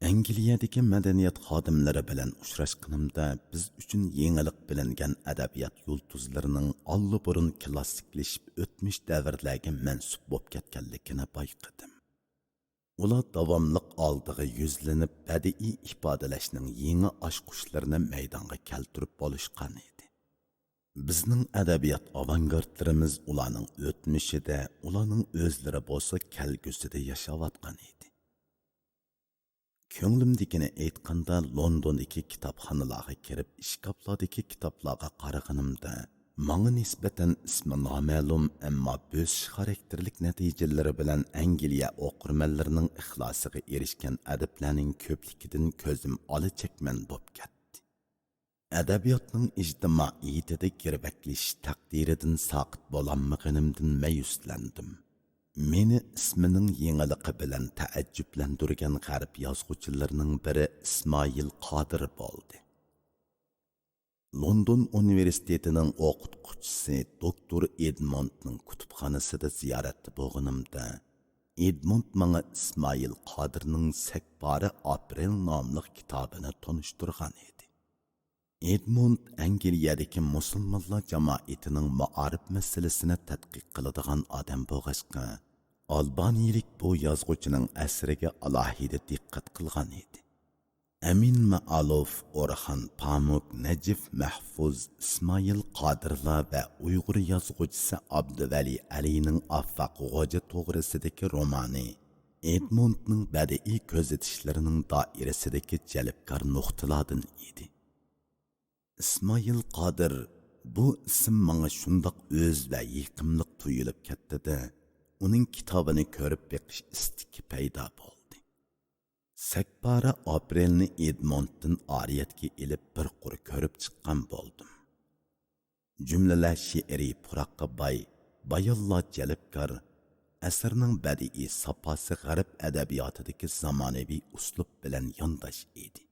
ئەنگلىيەدىكى مەدەنىيەت خادىملىرى بىلەن ئۇچراشقىنىمدا، بىز ئۈچۈن يېڭىلىق بىلىنگەن ئەدەبىيات يۇلتۇزلىرىنىڭ ئاللىبۇرۇن كلاسسىكلىشىپ ئۆتمۈش دەۋرلەرگە مەنسۇپ بولۇپ كەتكەنلىكىنى بايقىدىم. ئۇلار داۋاملىق ئالدىغا يۈزلىنىپ، بەدىئىي ئىپادىلەشنىڭ يېڭى ئاچقۇچلىرىنى مەيدانغا كەلتۈرۈپ بولۇشقان ئىدى. بىزنىڭ ئەدەبىيات ئاۋانگارتلىرىمىز ئۇلارنىڭ ئۆتمۈشىدە، ئۇلارنىڭ ئۆزلىرى بولسا كەلگۈسىدە ياشاۋاتقان ئىدى. كۆڭلۈمدىكىنى ئېيتقاندا، لوندوندىكى كىتابخانىلارغا كىرىپ، ئىشكاپلاردىكى كىتابلارغا قارىغىنىمدا، ماڭا نىسبەتەن ئىسمى نامەلۇم، ئەمما بۆسۈش خاراكتېرلىك نەتىجىلىرى بىلەن ئەنگلىيە ئوقۇرمەنلىرىنىڭ ئىخلاسىغا ئېرىشكەن ئەدىبلەرنىڭ كۆپلۈكىدىن كۆزۈم ئالا چەكمەن بوپ كەتتى. ئەدەبىياتنىڭ ئىجتىمائىيىتىدە گىرۋەكلىشىش تەقدىرىدىن ساقىت بولالمىغىنىمدىن مەيۈسلەندىم. مېنى ئىسمىنىڭ يېڭىلىقى بىلەن تەئەججۈپلەندۈرگەن غەرب يازغۇچىلىرىنىڭ بىرى ئىسمائىل قادىر بولدى. لوندون ئۇنىۋېرسىتېتىنىڭ ئوقۇتقۇچىسى دوكتور ئېدموندنىڭ كۇتۇپخانىسىدا زىيارەتتە بولغىنىمدا، ئېدموند ماڭا ئىسمائىل قادىرنىڭ سەكبارە ئاپرېل ناملىق كىتابىنى تونۇشتۇرغان ئىدى. ئېدموند ئەنگلىيەدىكى مۇسۇلمانلار جامائىتىنىڭ مائارىپ مەسىلىسىنى تەتقىق قىلىدىغان ئادەم بولغاچقا، ئالبانىيىلىك بۇ يازغۇچىنىڭ ئەسىرىگە ئالاھىدە دىققەت قىلغان ئىدى. ئەمىن مائالوف، ئورخان پامۇك، نەجىپ مەھفۇز، ئىسمائىل قادىرلار ۋە ئۇيغۇر يازغۇچىسى ئابدۇۋەلى ئەلىنىڭ ئافاق غوجا توغرىسىدىكى رومانى ئېدموندنىڭ بەدىئىي كۆزىتىشلىرىنىڭ دائىرىسىدىكى جەلپكار نۇقتىلاردىن ئىدى. ئىسمائىل قادىر، بۇ ئىسىم ماڭا شۇنداق ئۆز ۋە يېقىملىق تۇيۇلۇپ كەتتى-دە، ئۇنىڭ كىتابىنى كۆرۈپ بېقىش ئىستىكى پەيدا بولدى. سەكبارە ئاپرېلنى ئېدموندتىن ئارىيەتكە ئېلىپ بىر قۇر كۆرۈپ چىققان بولدۇم. جۈملىلەر شېئىرىي پۇراققا باي، بايانلار جەلپكار، ئەسەرنىڭ بەدىئىي ساپاسى غەرب ئەدەبىياتىدىكى زامانىۋى ئۇسلۇب بىلەن يانداش ئىدى.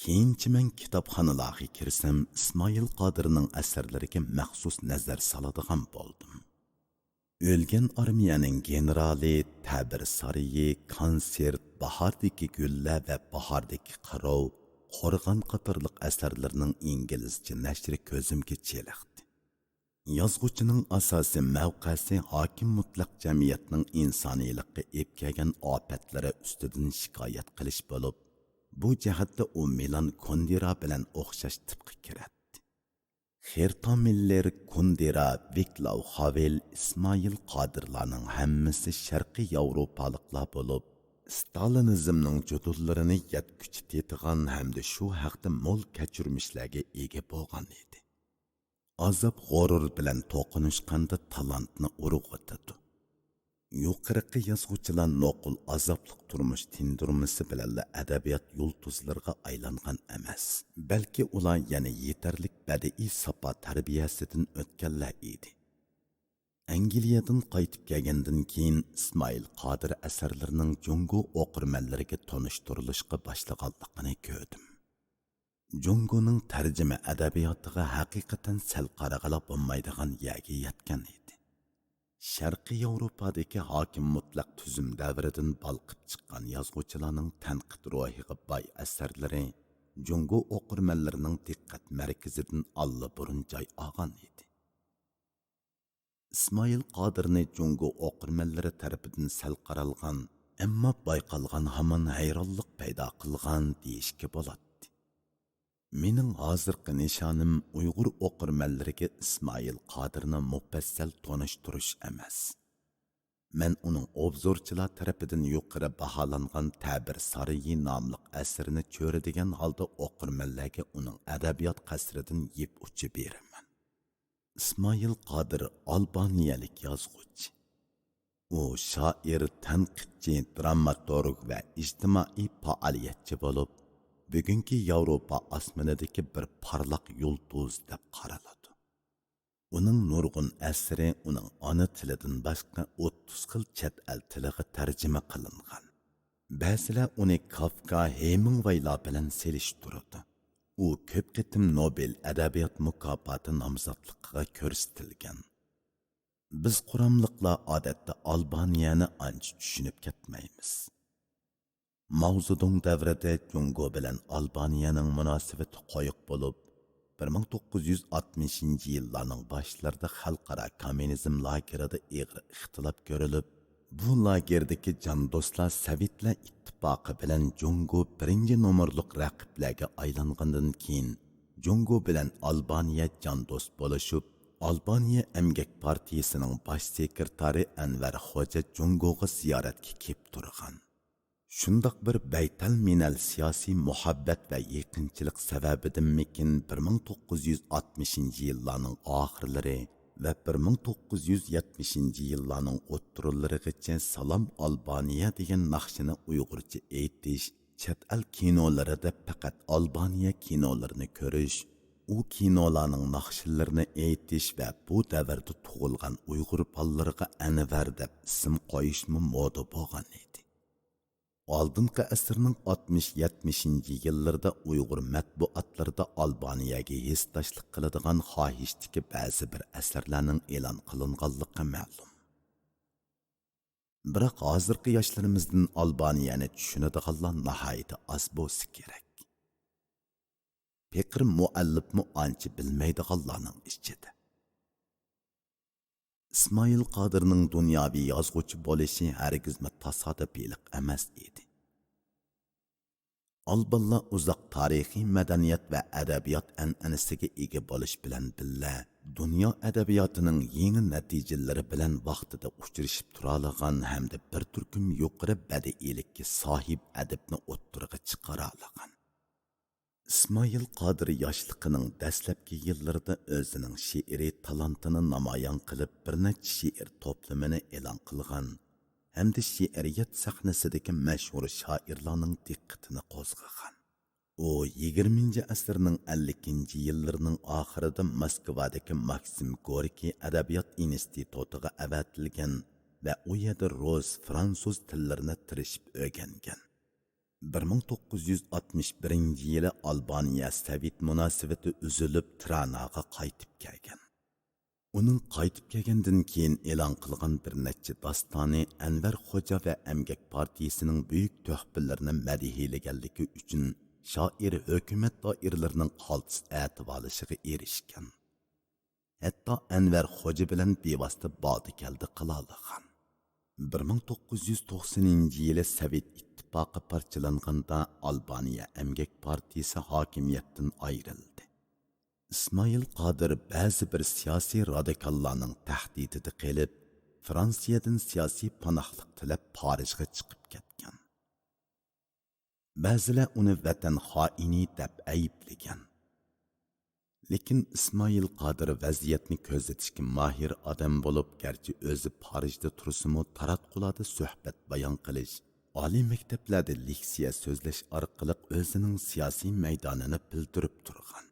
كېيىنچە مەن كىتابخانىلارغا كىرسەم، ئىسمائىل قادىرنىڭ ئەسەرلىرىگە مەخسۇس نەزەر سالىدىغان بولدۇم. ئۆلگەن ئارمىيەنىڭ گېنېرالى، تەبىر سارىيى، كونسېرت، باھاردىكى گۈللەر ۋە باھاردىكى قىروۋ، قورغان قاتارلىق ئەسەرلىرىنىڭ ئىنگلىزچە نەشرى كۆزۈمگە چېلىقتى. يازغۇچىنىڭ ئاساسىي مەۋقەسى ھاكىم مۇتلەق جەمئىيەتنىڭ ئىنسانىيلىققا ئېلىپ كەلگەن ئاپەتلىرى ئۈستىدىن شىكايەت قىلىش بولۇپ، بۇ جەھەتتە ئۇ مىلان كۇندېرا بىلەن ئوخشاش تىپقا كىرەتتى. خېرتا مىللېر، كۇندېرا، ۋىكلاۋ خاۋېل ئىسمائىل قادىرلارنىڭ ھەممىسى شەرقىي ياۋروپالىقلار بولۇپ، ستالىنىزمنىڭ جۇدۇنلىرىنى يەتكۈچە تېتىغان ھەمدە شۇ ھەقتە مول كەچۈرمىشلەرگە ئىگە بولغان ئىدى. ئازاب غۇرۇر بىلەن توقۇنۇشقاندا تالانتنى ئۇرغۇتىدۇ. يۇقىرىقى يازغۇچىلار نوقۇل ئازابلىق تۇرمۇش تىندۇرمىسى بىلەنلا ئەدەبىيات يۇلتۇزلىرىغا ئايلانغان ئەمەس، بەلكى ئۇلار يەنە يېتەرلىك بەدىئىي ساپا تەربىيەسىدىن ئۆتكەنلەر ئىدى. ئەنگلىيەدىن قايتىپ كەلگەندىن كېيىن ئىسمائىل قادىر ئەسەرلىرىنىڭ جۇڭگو ئوقۇرمەنلىرىگە تونۇشتۇرۇلۇشقا باشلىغانلىقىنى كۆردۈم. جۇڭگونىڭ تەرجىمە ئەدەبىياتىغا ھەقىقەتەن سەل قارىغىلى بولمايدىغان يەرگە يەتكەن ئىدى. شەرقىي ياۋروپادىكى ھاكىم مۇتلەق تۈزۈم دەۋرىدىن بالقىپ چىققان يازغۇچىلارنىڭ تەنقىد روھىغا باي ئەسەرلىرى جۇڭگو ئوقۇرمەنلىرىنىڭ دىققەت مەركىزىدىن ئاللىبۇرۇن جاي ئالغان ئىدى. ئىسمائىل قادىرنى جۇڭگو ئوقۇرمەنلىرى تەرىپىدىن سەل قارالغان، ئەمما بايقالغان ھامان ھەيرانلىق پەيدا قىلغان دېيىشكە بولاتتى. مېنىڭ ھازىرقى نىشانىم ئۇيغۇر ئوقۇرمەنلىرىگە ئىسمائىل قادىرنى مۇپەسسەل تونۇشتۇرۇش ئەمەس. مەن ئۇنىڭ ئوبزورچىلار تەرىپىدىن يۇقىرى باھالانغان تەبىر سارىيى ناملىق ئەسىرىنى چۆرىدىگەن ھالدا ئوقۇرمەنلەرگە ئۇنىڭ ئەدەبىيات قەسرىدىن يىپ ئۇچى بېرىمەن. ئىسمائىل قادىر ئالبانىيەلىك يازغۇچى. ئۇ شائىر، تەنقىدچى، دراماتورگ ۋە ئىجتىمائىي پائالىيەتچى بولۇپ، بۈگۈنكى ياۋروپا ئاسمىنىدىكى بىر پارلاق يۇلتۇز دەپ قارىلىدۇ. ئۇنىڭ نۇرغۇن ئەسىرى ئۇنىڭ ئانا تىلىدىن باشقا ئوتتۇز خىل چەت ئەل تىلىغا تەرجىمە قىلىنغان. بەزىلەر ئۇنى كافكا، ھېمىڭۋەيلار بىلەن سېلىشتۇرىدۇ. ئۇ كۆپ قېتىم نوبېل ئەدەبىيات مۇكاپاتى نامزاتلىقىغا كۆرسىتىلگەن. بىز قۇراملىقلار ئادەتتە ئالبانىيەنى ئانچە چۈشىنىپ كەتمەيمىز. ماۋزېدۇڭ دەۋرىدە جۇڭگو بىلەن ئالبانىيەنىڭ مۇناسىۋىتى قويۇق بولۇپ، بىر مىڭ توققۇز يۈز ئاتمىشىنچى يىللارنىڭ باشلىرىدا خەلقئارا كوممۇنىزم لاگېرىدا ئېغىر ئىختىلاپ كۆرۈلۈپ، بۇ لاگېردىكى جان دوستلار سوۋېتلار ئىتتىپاقى بىلەن جۇڭگو بىرىنچى نومۇرلۇق رەقىبلەرگە ئايلانغاندىن كېيىن، جۇڭگو بىلەن ئالبانىيە جان دوست بولۇشۇپ، ئالبانىيە ئەمگەك پارتىيىسىنىڭ باش سېكرېتارى ئەنۋەر خوجا جۇڭگوغا زىيارەتكە كېلىپ تۇرغان. شۇنداق بىر بەيتەلمىنەل سىياسىي مۇھەببەت ۋە يېقىنچىلىق سەۋەبىدىنمىكىن، بىر مىڭ توققۇز يۈز ئاتمىشىنچى يىللارنىڭ ئاخىرلىرى ۋە بىر مىڭ توققۇز يۈز يەتمىشىنچى يىللارنىڭ ئوتتۇرىلىرىغىچە سالام ئالبانىيە دېگەن ناخشىنى ئۇيغۇرچە ئېيتىش، چەت ئەل كىنولىرىدا پەقەت ئالبانىيە كىنولىرىنى كۆرۈش، ئۇ كىنولارنىڭ ناخشىلىرىنى ئېيتىش ۋە بۇ دەۋردە تۇغۇلغان ئۇيغۇر بالىلىرىغا ئەنۋەر دەپ ئىسىم قويۇشمۇ مودا بولغان ئىدى. ئالدىنقى ئەسىرنىڭ ئاتمىش، يەتمىشىنچى يىللىرىدا ئۇيغۇر مەتبۇئاتلىرىدا ئالبانىيەگە ھېسداشلىق قىلىدىغان خاھىشتىكى بەزى بىر ئەسەرلەرنىڭ ئېلان قىلىنغانلىقى مەلۇم. بىراق ھازىرقى ياشلىرىمىزدىن ئالبانىيەنى چۈشىنىدىغانلار ناھايىتى ئاز بولسا كېرەك. پېقىر مۇئەللىپمۇ ئانچە بىلمەيدىغانلارنىڭ ئىچىدە. ئىسمائىل قادىرنىڭ دۇنياۋى يازغۇچى بولۇشى ھەرگىزمۇ تاسادىپىيلىق ئەمەس ئىدى. ئالبانلار ئۇزاق تارىخىي مەدەنىيەت ۋە ئەدەبىيات ئەنئەنىسىگە ئىگە بولۇش بىلەن بىللە، دۇنيا ئەدەبىياتىنىڭ يېڭى نەتىجىلىرى بىلەن ۋاقتىدا ئۇچرىشىپ تۇرالىغان ھەمدە بىر تۈركۈم يۇقىرى بەدىئىيلىككە ساھىب ئەدىبنى ئوتتۇرىغا چىقىرالاغان. ئىسمائىل قادىر ياشلىقىنىڭ دەسلەپكى يىللىرىدا ئۆزىنىڭ شېئىرىي تالانتىنى نامايان قىلىپ، بىر نەچچە شېئىر توپلىمىنى ئېلان قىلغان ھەمدە شېئىرىيەت سەھنىسىدىكى مەشھۇر شائىرلارنىڭ دىققىتىنى قوزغىغان. ئۇ يىگىرمىنچى ئەسىرنىڭ ئەللىكىنچى يىللىرىنىڭ ئاخىرىدا موسكۋادىكى ماكسىم گوركىي ئەدەبىيات ئىنستىتۇتىغا ئەۋەتىلگەن ۋە ئۇ يەردە رۇس، فرانسۇز تىللىرىنى تىرىشىپ ئۆگەنگەن. بىر مىڭ توققۇز يۈز ئاتمىش بىرىنچى يىلى ئالبانىيە سوۋېت مۇناسىۋىتى ئۈزۈلۈپ، تىراناغا قايتىپ كەلگەن. ئۇنىڭ قايتىپ كەلگەندىن كېيىن ئېلان قىلغان بىر نەچچە داستانى ئەنۋەر خوجا ۋە ئەمگەك پارتىيىسىنىڭ بۈيۈك تۆھپىلىرىنى مەدھىيلىگەنلىكى ئۈچۈن شائىر ھۆكۈمەت دائىرىلىرىنىڭ قالتىس ئەتىۋالىشىغا ئېرىشكەن. ھەتتا ئەنۋەر خوجا بىلەن بىۋاسىتە باغدا كەلدى قىلالىغان. بىر مىڭ توققۇز يۈز توقسىنىنچى يىلى سوۋېت ئىتتىپاقى پارچىلانغاندا، ئالبانىيە ئەمگەك پارتىيىسى ھاكىمىيەتتىن ئايرىلدى. ئىسمائىل قادىر بەزى بىر سىياسىي رادىكاللارنىڭ تەھدىتىدە قېلىپ، فرانسىيەدىن سىياسىي پاناھلىق تىلەپ پارىژغا چىقىپ كەتكەن. بەزىلەر ئۇنى ۋەتەن خائىنى دەپ ئەيىبلىگەن. لېكىن ئىسمائىل قادىر ۋەزىيەتنى كۆزىتىشكە ماھىر ئادەم بولۇپ، گەرچە ئۆزى پارىژدا تۇرسىمۇ، تاراتقۇلاردا سۆھبەت بايان قىلىش، ئالىي مەكتەپلەردە لېكسىيە سۆزلەش ئارقىلىق ئۆزىنىڭ سىياسىي مەيدانىنى بىلدۈرۈپ تۇرغان.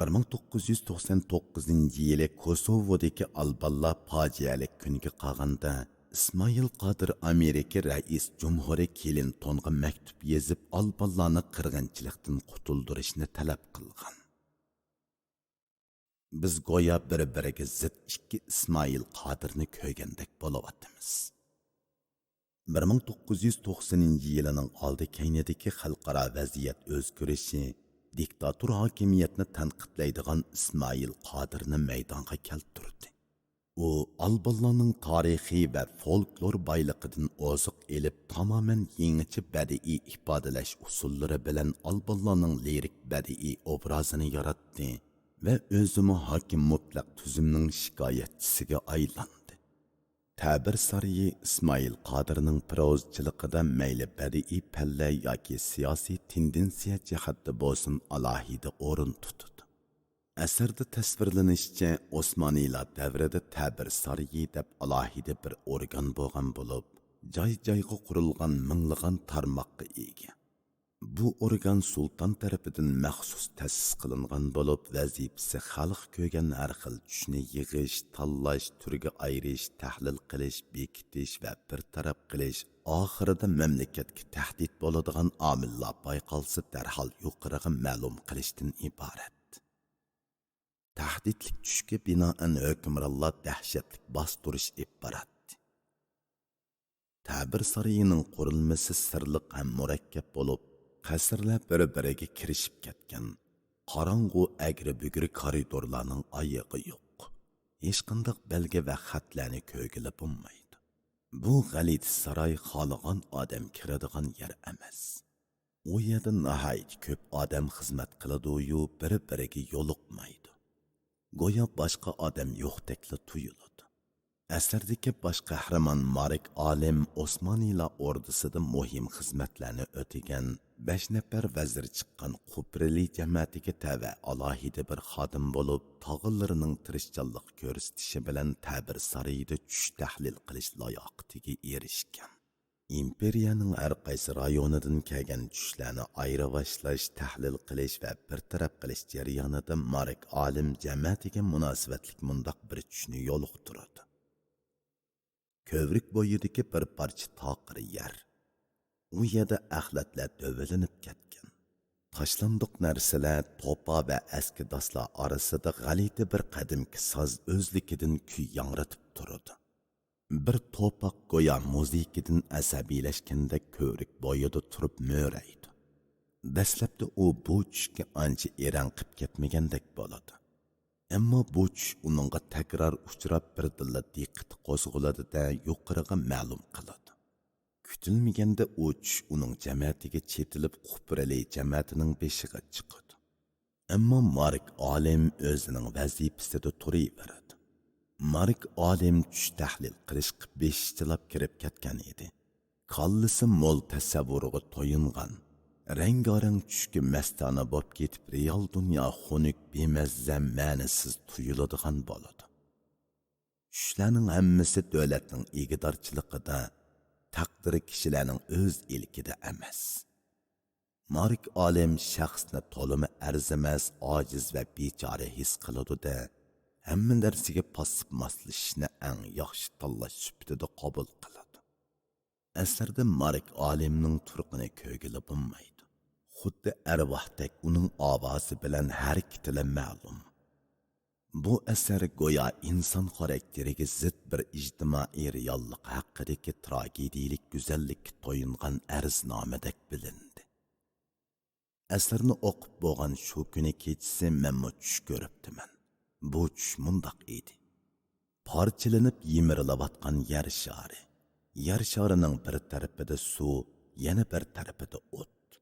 بىر مىڭ توققۇز يۈز توقسان توققۇزىنچى يىلى كوسوۋودىكى ئالبانلار پاجىئەلىك كۈنگە قالغاندا، ئىسمائىل قادىر ئامېرىكا رەئىس جۇمھۇرى كلىنتونغا مەكتۇپ يېزىپ، ئالبانلارنى قىرغىنچىلىقتىن قۇتۇلدۇرۇشنى تەلەپ قىلغان. بىز گويا بىر-بىرىگە زىت ئىككى ئىسمائىل قادىرنى كۆرگەندەك بولۇۋاتىمىز. بىر مىڭ توققۇز يۈز توقسىنىنچى يىلىنىڭ ئالدى كەينىدىكى خەلقئارا ۋەزىيەت ئۆزگىرىشى، دىكتاتور ھاكىمىيەتنى تەنقىدلەيدىغان ئىسمائىل قادىرنى مەيدانغا كەلتۈردى. ئۇ ئالبانلارنىڭ تارىخىي ۋە فولكلور بايلىقىدىن ئوزۇق ئېلىپ، تامامەن يېڭىچە بەدىئىي ئىپادىلەش ئۇسۇللىرى بىلەن ئالبانلارنىڭ لىرىك بەدىئىي ئوبرازىنى ياراتتى ۋە ئۆزىمۇ ھاكىم مۇتلەق تۈزۈمنىڭ شىكايەتچىسىگە ئايلاندى. تەبىر سارىيى ئىسمائىل قادىرنىڭ پروزىچىلىقىدا مەيلى بەدىئىي پەللە ياكى سىياسىي تېندېنسىيە جەھەتتە بولسۇن، ئالاھىدە ئورۇن تۇتىدۇ. ئەسەردە تەسۋىرلىنىشىچە، ئوسمانىيلار دەۋرىدە تەبىر سارىيى دەپ ئالاھىدە بىر ئورگان بولغان بولۇپ، جاي-جايغا قۇرۇلغان مىڭلىغان تارماققا ئىگە. بۇ ئورگان سۇلتان تەرىپىدىن مەخسۇس تەسىس قىلىنغان بولۇپ، ۋەزىپىسى خەلق كۆرگەن ھەر خىل چۈشنى يىغىش، تاللاش، تۈرگە ئايرىش، تەھلىل قىلىش، بېكىتىش ۋە بىر تەرەپ قىلىش، ئاخىرىدا مەملىكەتكە تەھدىت بولىدىغان ئامىللار بايقالسا دەرھال يۇقىرىغا مەلۇم قىلىشتىن ئىبارەت. تەھدىتلىك چۈشكە بىنائەن ھۆكۈمرانلار دەھشەتلىك باستۇرۇش ئېلىپ باراتتى. تەبىر سارىيىنىڭ قۇرۇلمىسى سىرلىق ھەم مۇرەككەپ بولۇپ، قەسىرلەر بىر-بىرىگە كىرىشىپ كەتكەن. قاراڭغۇ ئەگرى-بۈگرى كارىدورلارنىڭ ئايىغى يوق. ھېچقانداق بەلگە ۋە خەتلەرنى كۆرگىلى بولمايدۇ. بۇ غەلىتە ساراي خالىغان ئادەم كىرىدىغان يەر ئەمەس. ئۇ يەردە ناھايىتى كۆپ ئادەم خىزمەت قىلىدۇيۇ، بىر-بىرىگە يولۇقمايدۇ. گويا باشقا ئادەم يوقتەكلا تۇيۇلىدۇ. ئەسەردىكى باش قەھرىمان مارك ئالىم ئوسمانىيلار ئوردىسىدا مۇھىم خىزمەتلەرنى ئۆتىگەن، بەش نەپەر ۋەزىر چىققان قۇپرىلى جەمەتىگە تەۋە ئالاھىدە بىر خادىم بولۇپ، تاغىلىرىنىڭ تىرىشچانلىق كۆرسىتىشى بىلەن تەبىر سارىيىدا چۈش تەھلىل قىلىش لاياقىتىگە ئېرىشكەن. ئىمپېرىيەنىڭ ھەر قايسى رايونىدىن كەلگەن چۈشلەرنى ئايرىۋاشلاش، تەھلىل قىلىش ۋە بىر تەرەپ قىلىش جەريانىدا مارك ئالىم جەمەتىگە مۇناسىۋەتلىك مۇنداق بىر چۈشنى يولۇقتۇرىدۇ. كۆۋرۈك بويىدىكى بىر پارچە تاقىر يەر. ئۇ يەردە ئەخلەتلەر دۆۋىلىنىپ كەتكەن. تاشلاندۇق نەرسىلەر، توپا ۋە ئەسكى داسلار ئارىسىدا غەلىتە بىر قەدىمكى ساز ئۆزلۈكىدىن كۈي ياڭرىتىپ تۇرىدۇ. بىر توپاق گويا مۇزىكىدىن ئەسەبىيلەشكەندەك كۆۋرۈك بويىدا تۇرۇپ مۆرەيدۇ. دەسلەپتە ئۇ بۇ چۈشكە ئانچە ئېرەن قىپ كەتمىگەندەك بولىدۇ. ئەمما بۇ چۈش ئۇنىڭغا تەكرار ئۇچراپ، بىردىنلا دىققىتى قوزغىلىدۇ-دە، يۇقىرىغا مەلۇم قىلىدۇ. كۈتۈلمىگەندە ئۇ چۈش ئۇنىڭ جەمەتىگە چېتىلىپ، قۇپرىلى جەمەتىنىڭ بېشىغا چىقىدۇ. ئەمما مارك ئالىم ئۆزىنىڭ ۋەزىپىسىدە تۇرۇۋېرىدۇ. مارك ئالىم چۈش تەھلىل قىلىشقا بېشى چىلاپ كىرىپ كەتكەن ئىدى. كاللىسى مول تەسەۋۋۇرغا تويۇنغان، رەڭگارەڭ چۈشكە مەستانە بولۇپ كېتىپ، رېئال دۇنيا خۇنۈك، بىمەززە، مەنىسىز تۇيۇلىدىغان بولىدۇ. چۈشلەرنىڭ ھەممىسى دۆلەتنىڭ ئىگىدارچىلىقىدا، تەقدىرى كىشىلەرنىڭ ئۆز ئىلكىدە ئەمەس. مارك ئالىم شەخسنى تولىمۇ ئەرزىمەس، ئاجىز ۋە بىچارە ھېس قىلىدۇ-دە، ھەممە نەرسىگە پاسسىپ ماسلىشىشنى ئەڭ ياخشى تاللاش سۈپىتىدە قوبۇل قىلىدۇ. ئەسەردە مارك ئالىمنىڭ تۇرقىنى كۆرگىلى بولمايدۇ. خۇددى ئەرۋاھتەك ئۇنىڭ ئاۋازى بىلەن ھەرىكىتىلا مەلۇم. بۇ ئەسەر گويا ئىنسان خاراكتېرىگە زىت بىر ئىجتىمائىي رېئاللىق ھەققىدىكى تراگېدىيىلىك گۈزەللىككە تويۇنغان ئەرزنامىدەك بىلىندى. ئەسەرنى ئوقۇپ بولغان شۇ كۈنى كېچىسى مەنمۇ چۈش كۆرۈپتىمەن. بۇ چۈش مۇنداق ئىدى. پارچىلىنىپ يىمىرىلىۋاتقان يەر شارى. يەر شارىنىڭ بىر تەرىپىدە سۇ، يەنە بىر تەرىپىدە ئوت.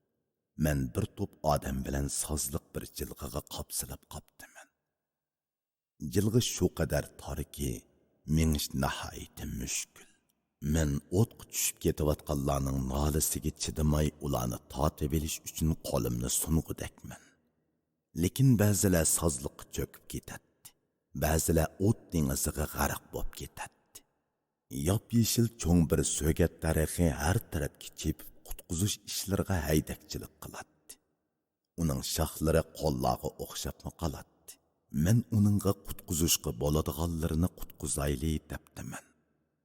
مەن بىر توپ ئادەم بىلەن سازلىق بىر جىلغىغا قاپسىلىپ قاپتىمەن. جىلغا شۇ قەدەر تاركى، مېڭىش ناھايىتى مۈشكۈل. مەن ئوتقا چۈشۈپ كېتىۋاتقانلارنىڭ نالىسىگە چىدىماي، ئۇلارنى تارتىۋېلىش ئۈچۈن قولۇمنى سۇنغۇدەكمەن. لېكىن بەزىلەر سازلىققا چۆكۈپ كېتەتتى، بەزىلەر ئوت دېڭىزىغا غەرق بولۇپ كېتەتتى. ياپيېشىل چوڭ بىر سۆگەت دەرىخى ھەر تەرەپكە چېپىپ، قۇتقۇزۇش ئىشلىرىغا ھەيدەكچىلىك قىلاتتى. ئۇنىڭ شاخلىرى قوللارغا ئوخشاپمۇ قالاتتى. مەن ئۇنىڭغا قۇتقۇزۇشقا بولىدىغانلىرىنى قۇتقۇزايلى دەپتىمەن.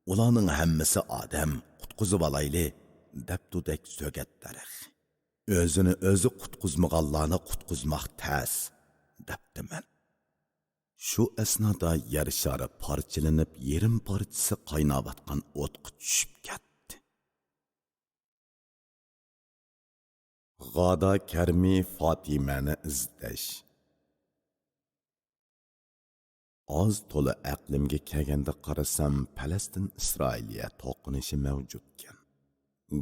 ئۇلارنىڭ ھەممىسى ئادەم، قۇتقۇزۇۋالايلى، دەپتۇ-دەك سۆگەت دەرەخ. ئۆزىنى ئۆزى قۇتقۇزمىغانلارنى قۇتقۇزماق تەس، دەپتىمەن. شۇ ئەسنادا يەر شارى پارچىلىنىپ، يېرىم پارچىسى قايناۋاتقان ئوتقا چۈشۈپ كەتتى. غادا كەرمى فاتىمەنى ئىزدەش. ئاز تولا ئەقلىمگە كەلگەندە قارىسام، پەلەستىن ئىسرائىلىيە توقۇنۇشى مەۋجۇتكەن.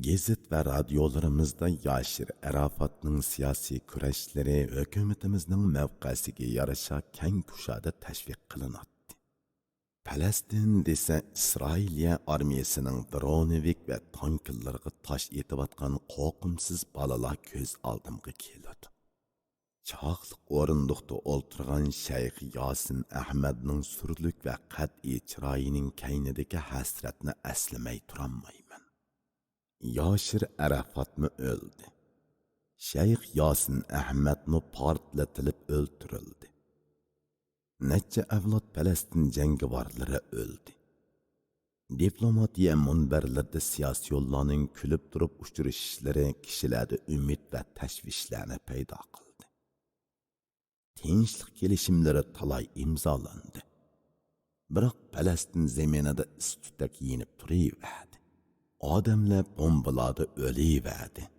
گېزىت ۋە رادىيولىرىمىزدا ياسىر ئەراپاتنىڭ سىياسىي كۈرەشلىرى ھۆكۈمىتىمىزنىڭ مەۋقەسىگە يارىشا كەڭ كۇشادە تەشۋىق قىلىناتتى. پەلەستىن دېسە، ئىسرائىلىيە ئارمىيەسىنىڭ دىرونېۋىك ۋە تانكىلىرىغا تاش ئېتىۋاتقان قورقۇمسىز بالىلار كۆز ئالدىمغا كېلىدۇ. چاقلىق ئورۇندۇقتا ئولتۇرغان شەيخ ياسىن ئەھمەدنىڭ سۈرلۈك ۋە قەتئىي چىرايىنىڭ كەينىدىكى ھەسرەتنى ئەسلىمەي تۇرالمايمەن. ياسىر ئەرەفاتمۇ ئۆلدى. شەيخ ياسىن ئەھمەدمۇ پارتلىتىلىپ ئۆلتۈرۈلدى. نەچچە ئەۋلاد پەلەستىن جەڭگىۋارلىرى ئۆلدى. دىپلوماتىيە مۇنبەرلىرىدە سىياسىيونلارنىڭ كۈلۈپ تۇرۇپ ئۇچرىشىشلىرى كىشىلەردە ئۈمىد ۋە تەشۋىشلەرنى پەيدا قىلدى. تىنچلىق كېلىشىملىرى تالاي ئىمزالاندى. بىراق پەلەستىن زېمىنىدا ئىس-تۈتەك يېنىپ تۇرۇۋەردى. ئادەملەر بومبىلاردا ئۆلۈۋەردى.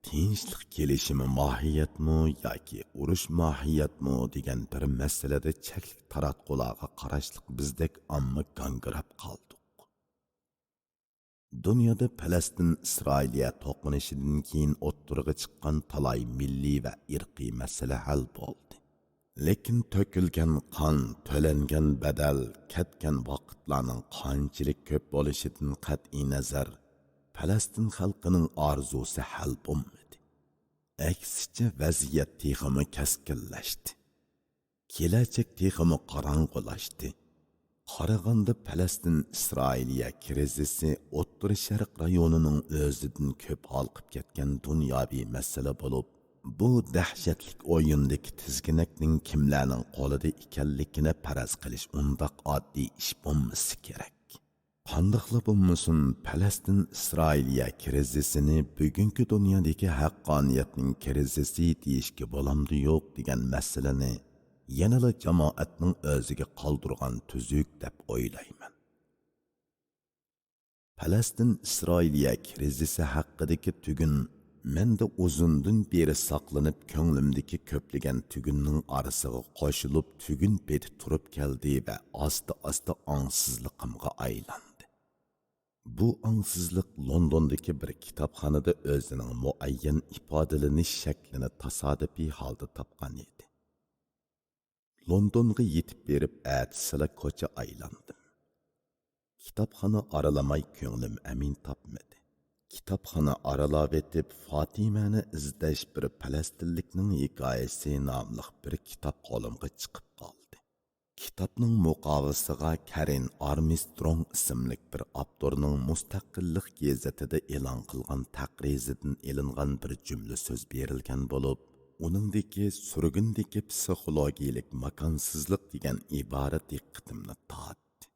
تىنچلىق كېلىشىمى ماھىيەتمۇ ياكى ئۇرۇش ماھىيەتمۇ دېگەن بىر مەسىلىدە چەكلىك تاراتقۇلارغا قاراشلىق بىزدەك ئامما گاڭگىراپ قالدۇق. دۇنيادا پەلەستىن-ئىسرائىلىيە توقۇنۇشىدىن كېيىن ئوتتۇرىغا چىققان تالاي مىللىي ۋە ئىرقىي مەسىلە ھەل بولدى. لېكىن تۆكۈلگەن قان، تۆلەنگەن بەدەل، كەتكەن ۋاقىتلارنىڭ قانچىلىك كۆپ بولۇشىدىن قەتئىينەزەر، پەلەستىن خەلقىنىڭ ئارزۇسى ھەل بولمىدى. ئەكسىچە، ۋەزىيەت تېخىمۇ كەسكىنلەشتى. كېلەچەك تېخىمۇ قاراڭغۇلاشتى. قارىغاندا، پەلەستىن-ئىسرائىلىيە كىرىزىسى ئوتتۇرا شەرق رايونىنىڭ ئۆزىدىن كۆپ ھالقىپ كەتكەن دۇنياۋى مەسىلە بولۇپ، بۇ دەھشەتلىك ئويۇندىكى تىزگىنەكنىڭ كىملەرنىڭ قولىدا ئىكەنلىكىنى پەرەز قىلىش ئۇنداق ئاددىي ئىش بولمىسا كېرەك. قانداقلا بولمىسۇن، پەلەستىن-ئىسرائىلىيە كىرىزىسىنى بۈگۈنكى دۇنيادىكى ھەققانىيەتنىڭ كىرىزىسى دېيىشكە بولامدۇ يوق دېگەن مەسىلىنى يەنىلا جامائەتنىڭ ئۆزىگە قالدۇرغان تۈزۈك دەپ ئويلايمەن. پەلەستىن-ئىسرائىلىيە كىرىزىسى ھەققىدىكى تۈگۈن مەندە ئۇزۇندىن بېرى ساقلىنىپ، كۆڭلۈمدىكى كۆپلىگەن تۈگۈننىڭ ئارىسىغا قوشۇلۇپ، تۈگۈن پېتى تۇرۇپ كەلدى ۋە ئاستا-ئاستا ئاڭسىزلىقىمغا ئايلاندى. بۇ ئاڭسىزلىق لوندوندىكى بىر كىتابخانىدا ئۆزىنىڭ مۇئەييەن ئىپادىلىنىش شەكلىنى تاسادىپىي ھالدا تاپقان ئىدى. لوندونغا يېتىپ بېرىپ، ئەتىسىلا كوچا ئايلاندىم. كىتابخانا ئارىلىماي كۆڭلۈم ئەمىن تاپمىدى. كىتابخانا ئارىلاۋېتىپ، فاتىمەنى ئىزدەش بىر پەلەستىنلىكنىڭ ھېكايىسى ناملىق بىر كىتاب قولۇمغا چىقىپ قالدى. كىتابنىڭ مۇقاۋىسىغا كارىن ئارمسترونگ ئىسىملىك بىر ئاپتورنىڭ مۇستەقىللىق گېزىتىدە ئېلان قىلغان تەقرىزىدىن ئېلىنغان بىر جۈملە سۆز بېرىلگەن بولۇپ، ئۇنىڭدىكى سۈرگۈندىكى پسىخولوگىيىلىك ماكانسىزلىق دېگەن ئىبارە دىققىتىمنى تارتتى.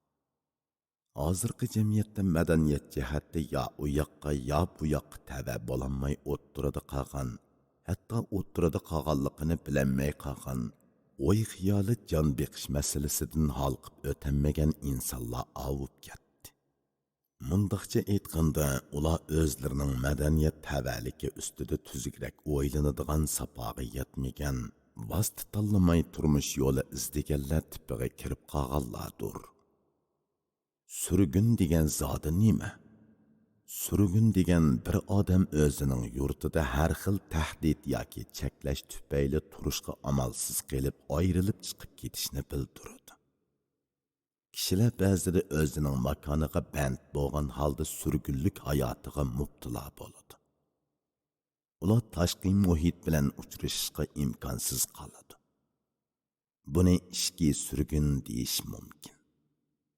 ھازىرقى جەمئىيەتتە مەدەنىيەت جەھەتتە يا ئۇ ياققا، يا بۇ ياققا تەۋە بولالماي ئوتتۇرىدا قالغان، ھەتتا ئوتتۇرىدا قالغانلىقىنى بىلەلمەي قالغان، ئوي-خىيالى جان بېقىش مەسىلىسىدىن ھالقىپ ئۆتەلمىگەن ئىنسانلار ئاۋۇپ كەتتى. مۇنداقچە ئېيتقاندا، ئۇلار ئۆزلىرىنىڭ مەدەنىيەت تەۋەلىكى ئۈستىدە تۈزۈكرەك ئويلىنىدىغان، ساپاغا يەتمىگەن، ۋاسىتە تاللىماي تۇرمۇش يولى ئىزدىگەنلەر تىپىغا كىرىپ قالغانلاردۇر. سۈرگۈن دېگەن زادى نېمە؟ سۈرگۈن دېگەن بىر ئادەم ئۆزىنىڭ يۇرتىدا ھەر خىل تەھدىت ياكى چەكلەش تۈپەيلى تۇرۇشقا ئامالسىز قېلىپ، ئايرىلىپ چىقىپ كېتىشنى بىلدۈرىدۇ. كىشىلەر بەزىدە ئۆزىنىڭ ماكانىغا بەند بولغان ھالدا سۈرگۈنلۈك ھاياتىغا مۇپتىلا بولىدۇ. ئۇلار تاشقى مۇھىت بىلەن ئۇچرىشىشقا ئىمكانسىز قالىدۇ. بۇنى ئىچكى سۈرگۈن دېيىش مۇمكىن.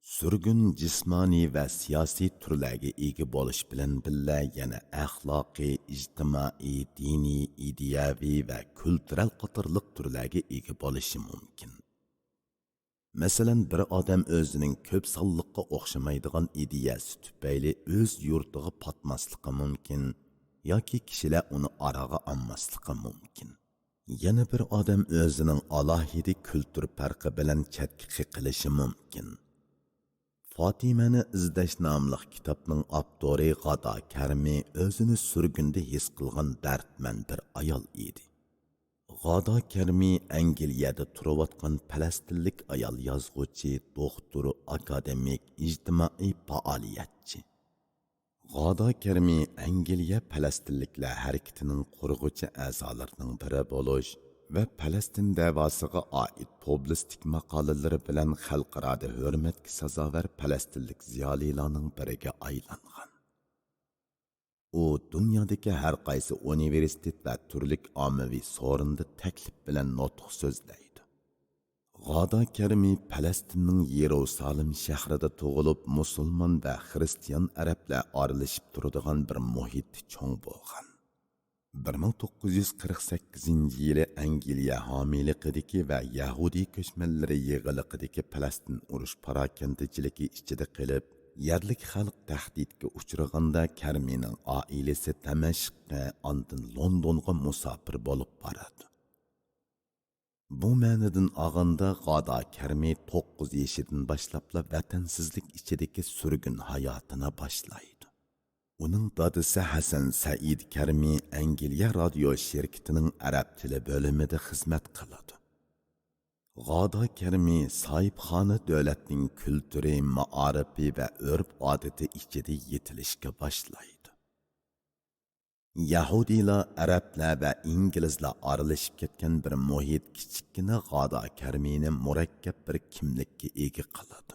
سۈرگۈن جىسمانىي ۋە سىياسىي تۈرلەرگە ئىگە بولۇش بىلەن بىللە، يەنە ئەخلاقىي، ئىجتىمائىي، دىنىي، ئىدىيەۋى ۋە كۈلتۈرەل قاتارلىق تۈرلەرگە ئىگە بولۇشى مۇمكىن. مەسىلەن، بىر ئادەم ئۆزىنىڭ كۆپ سانلىققا ئوخشىمايدىغان ئىدىيەسى تۈپەيلى ئۆز يۇرتىغا پاتماسلىقى مۇمكىن ياكى كىشىلەر ئۇنى ئارىغا ئالماسلىقى مۇمكىن. يەنە بىر ئادەم ئۆزىنىڭ ئالاھىدە كۈلتۈر پەرقى بىلەن چەتكە قېقىلىشى مۇمكىن. فاتىمەنى ئىزدەش ناملىق كىتابنىڭ ئاپتورى غادا كەرمى ئۆزىنى سۈرگۈندە ھېس قىلغان دەردمەن بىر ئايال ئىدى. غادا كەرمى ئەنگلىيەدە تۇرۇۋاتقان پەلەستىنلىك ئايال يازغۇچى، دوختۇر، ئاكادېمىك، ئىجتىمائىي پائالىيەتچى. غادا كەرمى ئەنگلىيە پەلەستىنلىكلەر ھەرىكىتىنىڭ قۇرغۇچى ئەزالىرىنىڭ بىرى بولۇش، ۋە پەلەستىن دەۋاسىغا ئائىت پۇبلىستىك ماقالىلىرى بىلەن خەلقئارادا ھۆرمەتكە سازاۋەر پەلەستىنلىك زىيالىيلارنىڭ بىرىگە ئايلانغان. ئۇ دۇنيادىكى ھەر قايسى ئۇنىۋېرسىتېت ۋە تۈرلۈك ئاممىۋى سورۇندا تەكلىپ بىلەن نۇتۇق سۆزلەيدۇ. غادا كەرمى پەلەستىننىڭ يېرۇسالىم شەھىرىدە تۇغۇلۇپ، مۇسۇلمان ۋە خىرىستىيان ئەرەبلەر ئارىلىشىپ تۇرىدىغان بىر مۇھىتتا چوڭ بولغان. بىر مىڭ توققۇز يۈز قىرىق سەككىزىنچى يىلى ئەنگلىيە ھامىيلىقىدىكى ۋە يەھۇدىي كۆچمەنلىرى يىغىلىقىدىكى پەلەستىن ئۇرۇش پاراكەندىچىلىكى ئىچىدە قېلىپ، يەرلىك خەلق تەھدىتكە ئۇچرىغاندا، كەرمىنىڭ ئائىلىسى دەمەشققە، ئاندىن لوندونغا مۇساپىر بولۇپ بارىدۇ. بۇ مەنىدىن ئالغاندا، غادا كەرمى توققۇز يېشىدىن باشلاپلا ۋەتەنسىزلىك ئىچىدىكى سۈرگۈن ھاياتىنى باشلايدۇ. ئۇنىڭ دادىسى ھەسەن سەئىد كەرمى ئەنگلىيە رادىيو شىركىتىنىڭ ئەرەب تىلى بۆلۈمىدە خىزمەت قىلىدۇ. غادا كەرمى ساھىبخانا دۆلەتنىڭ كۈلتۈرى، مائارىپى ۋە ئۆرپ-ئادىتى ئىچىدە يېتىلىشكە باشلايدۇ. يەھۇدىيلار، ئەرەبلەر ۋە ئىنگلىزلار ئارىلىشىپ كەتكەن بىر مۇھىت كىچىككىنە غادا كەرمىنى مۇرەككەپ بىر كىملىككە ئىگە قىلىدۇ.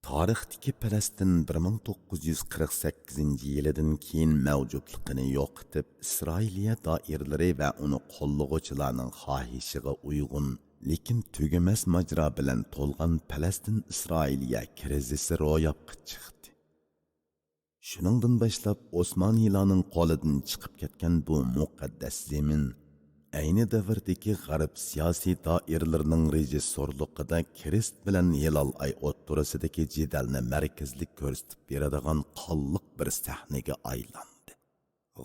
تارىختىكى پەلەستىن بىر مىڭ توققۇز يۈز قىرىق سەككىزىنچى يىلىدىن كېيىن مەۋجۇتلۇقىنى يوقىتىپ، ئىسرائىلىيە دائىرىلىرى ۋە ئۇنى قوللىغۇچىلارنىڭ خاھىشىغا ئۇيغۇن، لېكىن تۈگىمەس ماجىرا بىلەن تولغان پەلەستىن-ئىسرائىلىيە كىرىزىسى روياپقا چىقتى. شۇنىڭدىن باشلاپ ئوسمانىيلارنىڭ قولىدىن چىقىپ كەتكەن بۇ مۇقەددەس زېمىن ئەينى دەۋردىكى غەرب سىياسىي دائىرىلىرىنىڭ رېژىسسورلۇقىدا كىرېست بىلەن ھىلال ئاي ئوتتۇرىسىدىكى جېدەلنى مەركەزلىك كۆرسىتىپ بېرىدىغان قانلىق بىر سەھنىگە ئايلاندى.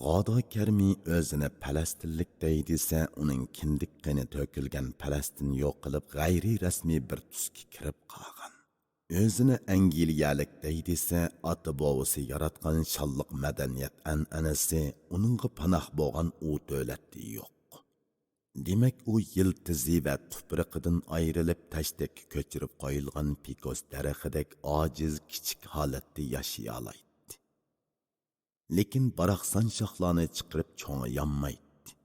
غادا كەرمى ئۆزىنى پەلەستىنلىك دەي دېسە، ئۇنىڭ كىندىك قېنى تۆكۈلگەن پەلەستىن يوقىلىپ، غەيرىي رەسمىي بىر تۈسكە كىرىپ قالغان. ئۆزىنى ئەنگلىيەلىك دەي دېسە، ئاتا-بوۋىسى ياراتقان شانلىق مەدەنىيەت ئەنئەنىسى، ئۇنىڭغا پاناھ بولغان ئۇ دۆلەتتە يوق. دېمەك، ئۇ يىلتىزى ۋە تۇپرىقىدىن ئايرىلىپ، تەشتەككە كۆچۈرۈپ قويۇلغان پىكوس دەرىخىدەك ئاجىز، كىچىك ھالەتتە ياشىيالايتتى. لېكىن باراقسان شاخلارنى چىقىرىپ چوڭىيالمايتتى.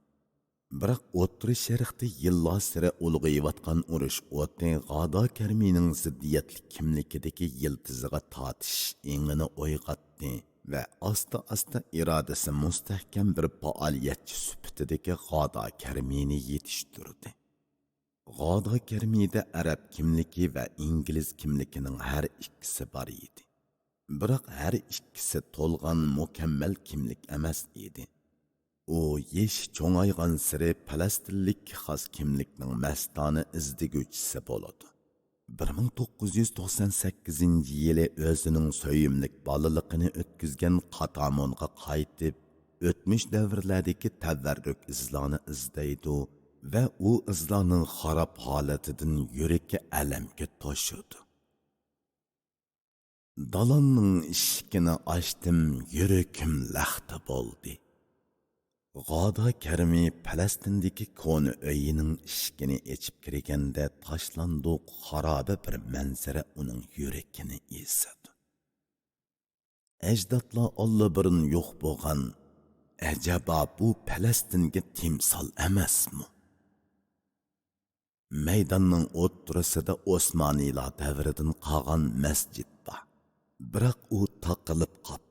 بىراق ئوتتۇرا شەرقتە يىللارسېرى ئۇلغىيىۋاتقان ئۇرۇش ئوتى غادا كەرمىنىڭ زىددىيەتلىك كىملىكىدىكى يىلتىزىغا تارتىش ئېڭىنى ئويغاتتى ۋە ئاستا-ئاستا ئىرادىسى مۇستەھكەم بىر پائالىيەتچى سۈپىتىدىكى غادا كەرمىنى يېتىشتۈردى. غادا كەرمىدە ئەرەب كىملىكى ۋە ئىنگلىز كىملىكىنىڭ ھەر ئىككىسى بار ئىدى. بىراق ھەر ئىككىسى تولغان، مۇكەممەل كىملىك ئەمەس ئىدى. ئۇ يېشى چوڭايغانسېرى پەلەستىنلىككە خاس كىملىكنىڭ مەستانە ئىزدىگۈچىسى بولىدۇ. بىر مىڭ توققۇز يۈز توقسان سەككىزىنچى يىلى ئۆزىنىڭ سۆيۈملۈك بالىلىقىنى ئۆتكۈزگەن قاتامونغا قايتىپ، ئۆتمۈش دەۋرلەردىكى تەۋەررۈك ئىزلارنى ئىزدەيدۇ ۋە ئۇ ئىزلارنىڭ خاراب ھالىتىدىن يۈرىكى ئەلەمگە توشىدۇ. دالاننىڭ ئىشىكىنى ئاچتىم، يۈرىكىم لەختە بولدى. غادا كەرمى پەلەستىندىكى كونا ئۆيىنىڭ ئىشىكىنى ئېچىپ كىرگەندە، تاشلاندۇق، خارابە بىر مەنزىرە ئۇنىڭ يۈرىكىنى ئېزىدۇ. ئەجدادلار ئاللىبۇرۇن يوق بولغان، ئەجەبا بۇ پەلەستىنگە تىمسال ئەمەسمۇ؟ مەيداننىڭ ئوتتۇرىسىدا ئوسمانىيلار دەۋرىدىن قالغان مەسچىت بار. بىراق ئۇ تاقىلىپ قاپتۇ.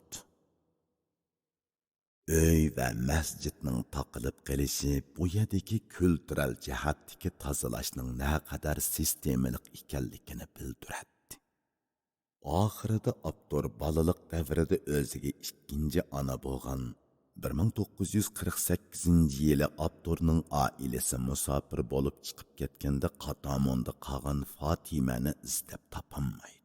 ئۆي ۋە مەسچىتنىڭ تاقىلىپ قېلىشى بۇ يەردىكى كۈلتۈرەل جەھەتتىكى تازىلاشنىڭ نەقەدەر سىستېمىلىق ئىكەنلىكىنى بىلدۈرەتتى. ئاخىرىدا ئاپتور بالىلىق دەۋرىدە ئۆزىگە ئىككىنچى ئانا بولغان، بىر مىڭ توققۇز يۈز قىرىق سەككىزىنچى يىلى ئاپتورنىڭ ئائىلىسى مۇساپىر بولۇپ چىقىپ كەتكەندە، قاتاموندا قالغان فاتىمەنى ئىزدەپ تاپالمايدۇ.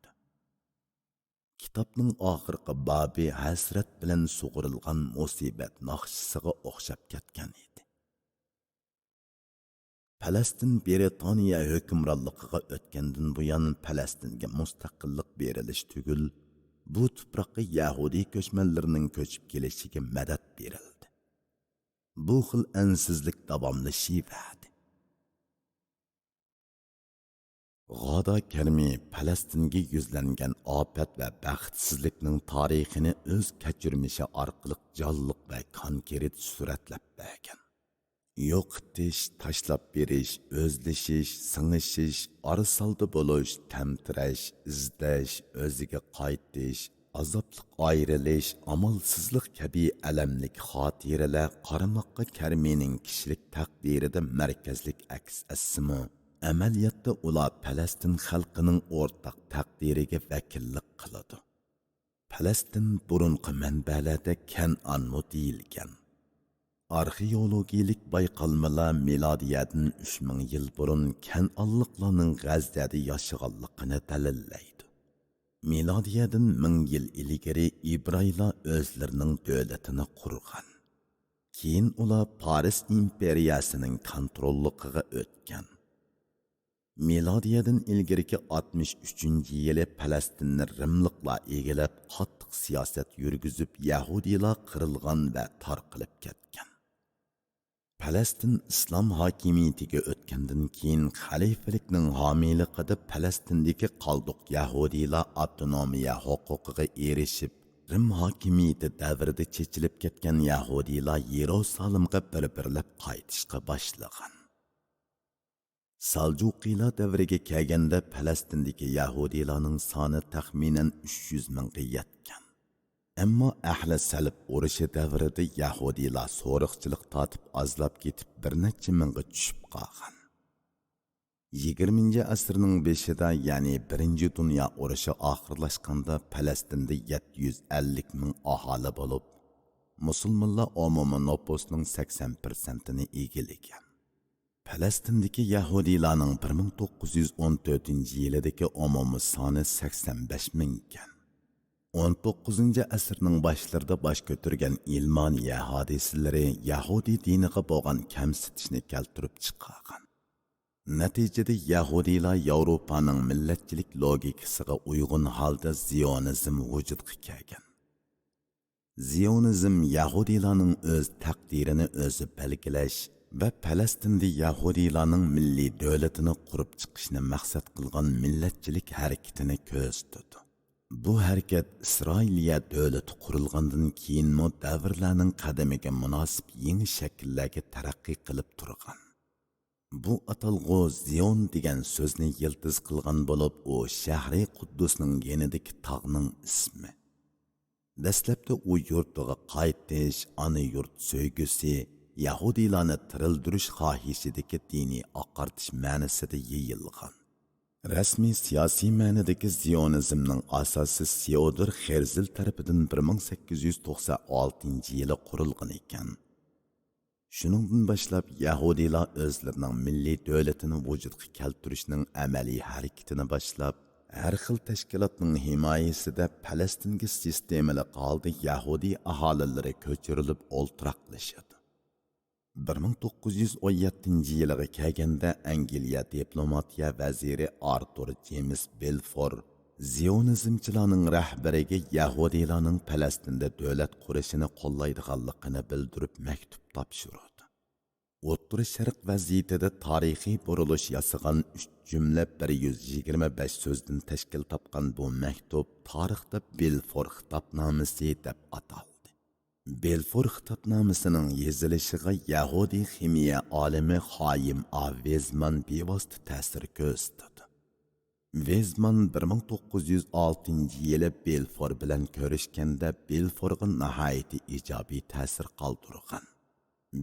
كىتابنىڭ ئاخىرقى بابى ھەسرەت بىلەن سۇغۇرۇلغان مۇسىبەت ناخشىسىغا ئوخشاپ كەتكەن ئىدى. پەلەستىن بىرىتانىيە ھۆكۈمرانلىقىغا ئۆتكەندىن بۇيان، پەلەستىنگە مۇستەقىللىق بېرىلىش تۈگۈل، بۇ تۇپراققا يەھۇدىي كۆچمەنلىرىنىڭ كۆچۈپ كېلىشىگە مەدەت بېرىلدى. بۇ خىل ئەنسىزلىك داۋاملىشىۋەردى. غادا كەرمى پەلەستىنگە يۈزلەنگەن ئاپەت ۋە بەختسىزلىكنىڭ تارىخىنى ئۆز كەچۈرمىشى ئارقىلىق جانلىق ۋە كونكرېت سۈرەتلەپ بەرگەن. يوقىتىش، تاشلاپ بېرىش، ئۆزلىشىش، سىڭىشىش، ئارىسالدى بولۇش، تەمتىرەش، ئىزدەش، ئۆزىگە قايتىش، ئازابلىق ئايرىلىش، ئامالسىزلىق كەبى ئەلەملىك خاتىرىلەر قارىماققا كەرمىنىڭ كىشىلىك تەقدىرىدە مەركەزلىك ئەكس ئەتسىمۇ، ئەمەلىيەتتە ئۇلار پەلەستىن خەلقىنىڭ ئورتاق تەقدىرىگە ۋەكىللىك قىلىدۇ. پەلەستىن بۇرۇنقى مەنبەلەردە كەنئانمۇ دېيىلگەن. ئارخېئولوگىيىلىك بايقالمىلار مىلادىيەدىن ئۈچ مىڭ يىل بۇرۇن كەنئانلىقلارنىڭ غەززەدە ياشىغانلىقىنى دەلىللەيدۇ. مىلادىيەدىن مىڭ يىل ئىلگىرى ئىبرايلار ئۆزلىرىنىڭ دۆلىتىنى قۇرغان. كېيىن ئۇلار پارس ئىمپېرىيەسىنىڭ كونتروللۇقىغا ئۆتكەن. مىلادىيەدىن ئىلگىرىكى ئاتمىش ئۈچىنچى يىلى پەلەستىننى رىملىقلار ئىگىلەپ، قاتتىق سىياسەت يۈرگۈزۈپ، يەھۇدىيلار قىرىلغان ۋە تارقىلىپ كەتكەن. پەلەستىن ئىسلام ھاكىمىيىتىگە ئۆتكەندىن كېيىن، خەلىپىلىكنىڭ ھامىيلىقىدا پەلەستىندىكى قالدۇق يەھۇدىيلار ئاپتونومىيە ھوقۇقىغا ئېرىشىپ، رىم ھاكىمىيىتى دەۋرىدە چېچىلىپ كەتكەن يەھۇدىيلار يېرۇسالىمغا بىر-بىرلەپ قايتىشقا باشلىغان. سالجۇقىلار دەۋرىگە كەلگەندە، پەلەستىندىكى يەھۇدىيلارنىڭ سانى تەخمىنەن ئۈچ يۈز مىڭغا يەتكەن. ئەمما ئەھلى سەلىب ئۇرۇشى دەۋرىدە يەھۇدىيلار سورۇقچىلىق تارتىپ ئازلاپ كېتىپ، بىر نەچچە مىڭغا چۈشۈپ قالغان. يىگىرمىنچى ئەسىرنىڭ بېشىدا، يەنى بىرىنچى دۇنيا ئۇرۇشى ئاخىرلاشقاندا، پەلەستىندە يەتتە يۈز ئەللىك مىڭ ئاھالە بولۇپ، مۇسۇلمانلار ئومۇمىي نوپۇسنىڭ سەكسەن پىرسەنتىنى ئىگىلىگەن. پەلەستىندىكى يەھۇدىيلارنىڭ بىر مىڭ توققۇز يۈز ئون تۆتىنچى يىلىدىكى ئومۇمىي سانى سەكسەن بەش مىڭ ئىكەن. ئون توققۇزىنچى ئەسىرنىڭ باشلىرىدا باش كۆتۈرگەن ئىلمانىيە ھادىسىلىرى يەھۇدىي دىنىغا بولغان كەمسىتىشنى كەلتۈرۈپ چىقارغان. نەتىجىدە يەھۇدىيلار ياۋروپانىڭ مىللەتچىلىك لوگىكىسىغا ئۇيغۇن ھالدا زىيونىزم ۋۇجۇدقا كەلگەن. زىيونىزم يەھۇدىيلارنىڭ ئۆز تەقدىرىنى ئۆزى بەلگىلەش ۋە پەلەستىندە يەھۇدىيلارنىڭ مىللىي دۆلىتىنى قۇرۇپ چىقىشنى مەقسەت قىلغان مىللەتچىلىك ھەرىكىتىنى كۆرسىتىدۇ. بۇ ھەرىكەت ئىسرائىلىيە دۆلىتى قۇرۇلغاندىن كېيىنمۇ دەۋرلەرنىڭ قەدىمىگە مۇناسىپ يېڭى شەكىللەرگە تەرەققىي قىلىپ تۇرغان. بۇ ئاتالغۇ زىيون دېگەن سۆزنى يىلتىز قىلغان بولۇپ، ئۇ شەھرى قۇددۇسنىڭ يېنىدىكى تاغنىڭ ئىسمى. دەسلەپتە ئۇ يۇرتىغا قايتىش، ئانا يۇرت سۆيگۈسى، يەھۇدىيلارنى تىرىلدۈرۈش خاھىشىدىكى دىنىي ئاقارتىش مەنىسىدە يېيىلغان. رەسمىي سىياسىي مەنىدىكى زىيونىزمنىڭ ئاساسى سېئودور خېرزل تەرىپىدىن بىر مىڭ سەككىز يۈز توقسان ئالتىنچى يىلى قۇرۇلغان ئىكەن. شۇنىڭدىن باشلاپ يەھۇدىيلار ئۆزلىرىنىڭ مىللىي دۆلىتىنى ۋۇجۇدقا كەلتۈرۈشنىڭ ئەمەلىي ھەرىكىتىنى باشلاپ، ھەر خىل تەشكىلاتنىڭ ھىمايىسىدە پەلەستىنگە سىستېمىلىق ھالدا يەھۇدىي ئاھالىلىرى كۆچۈرۈلۈپ ئولتۇراقلىشىدۇ. بىر مىڭ توققۇز يۈز ئون يەتتىنچى يىلىغا كەلگەندە، ئەنگلىيە دىپلوماتىيە ۋەزىرى ئارتۇر جېمس بېلفور زىيونىزمچىلارنىڭ رەھبىرىگە يەھۇدىيلارنىڭ پەلەستىندە دۆلەت قۇرۇشىنى قوللايدىغانلىقىنى بىلدۈرۈپ مەكتۇپ تاپشۇرىدۇ. ئوتتۇرا شەرق ۋەزىيىتىدە تارىخىي بۇرۇلۇش ياسىغان ئۈچ جۈملە بىر يۈز يىگىرمە بەش سۆزدىن تەشكىل تاپقان بۇ مەكتۇپ تارىختا بېلفور خىتابنامىسى دەپ ئاتالدى. بېلفور خىتابنامىسىنىڭ يېزىلىشىغا يەھۇدىي خىمىيە ئالىمى خايىم ئا ۋېزمان بىۋاسىتە تەسىر كۆرسىتىدۇ. ۋېزمان بىر مىڭ توققۇز يۈز ئالتىنچى يىلى بېلفور بىلەن كۆرۈشكەندە، بېلفورغا ناھايىتى ئىجابىي تەسىر قالدۇرغان.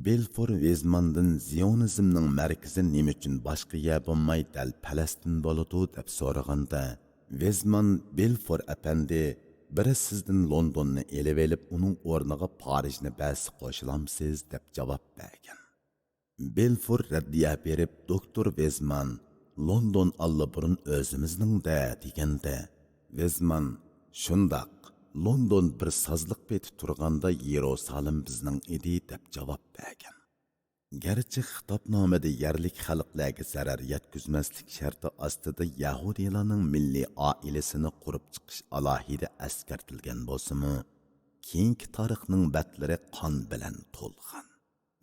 بېلفور ۋېزماندىن زىيونىزمنىڭ مەركىزى نېمە ئۈچۈن باشقا يەر بولماي دەل پەلەستىن بولىدۇ دەپ سورىغاندا، ۋېزمان بېلفور ئەپەندى، بىرى سىزدىن لوندوننى ئېلىۋېلىپ، ئۇنىڭ ئورنىغا پارىژنى بەرسە قوشۇلامسىز دەپ جاۋاب بەرگەن. بېلفور رەددىيە بېرىپ، دوكتور ۋېزمان، لوندون ئاللىبۇرۇن ئۆزىمىزنىڭ-دە دېگەندە، ۋېزمان، شۇنداق، لوندون بىر سازلىق پېتى تۇرغاندا يېرۇسالىم بىزنىڭ ئىدى دەپ جاۋاب بەرگەن. گەرچە خىتابنامىدە يەرلىك خەلقلەرگە زەرەر يەتكۈزمەسلىك شەرتى ئاستىدا يەھۇدىيلارنىڭ مىللىي ئائىلىسىنى قۇرۇپ چىقىش ئالاھىدە ئەسكەرتىلگەن بولسىمۇ، كېيىنكى تارىخنىڭ بەتلىرى قان بىلەن تولغان.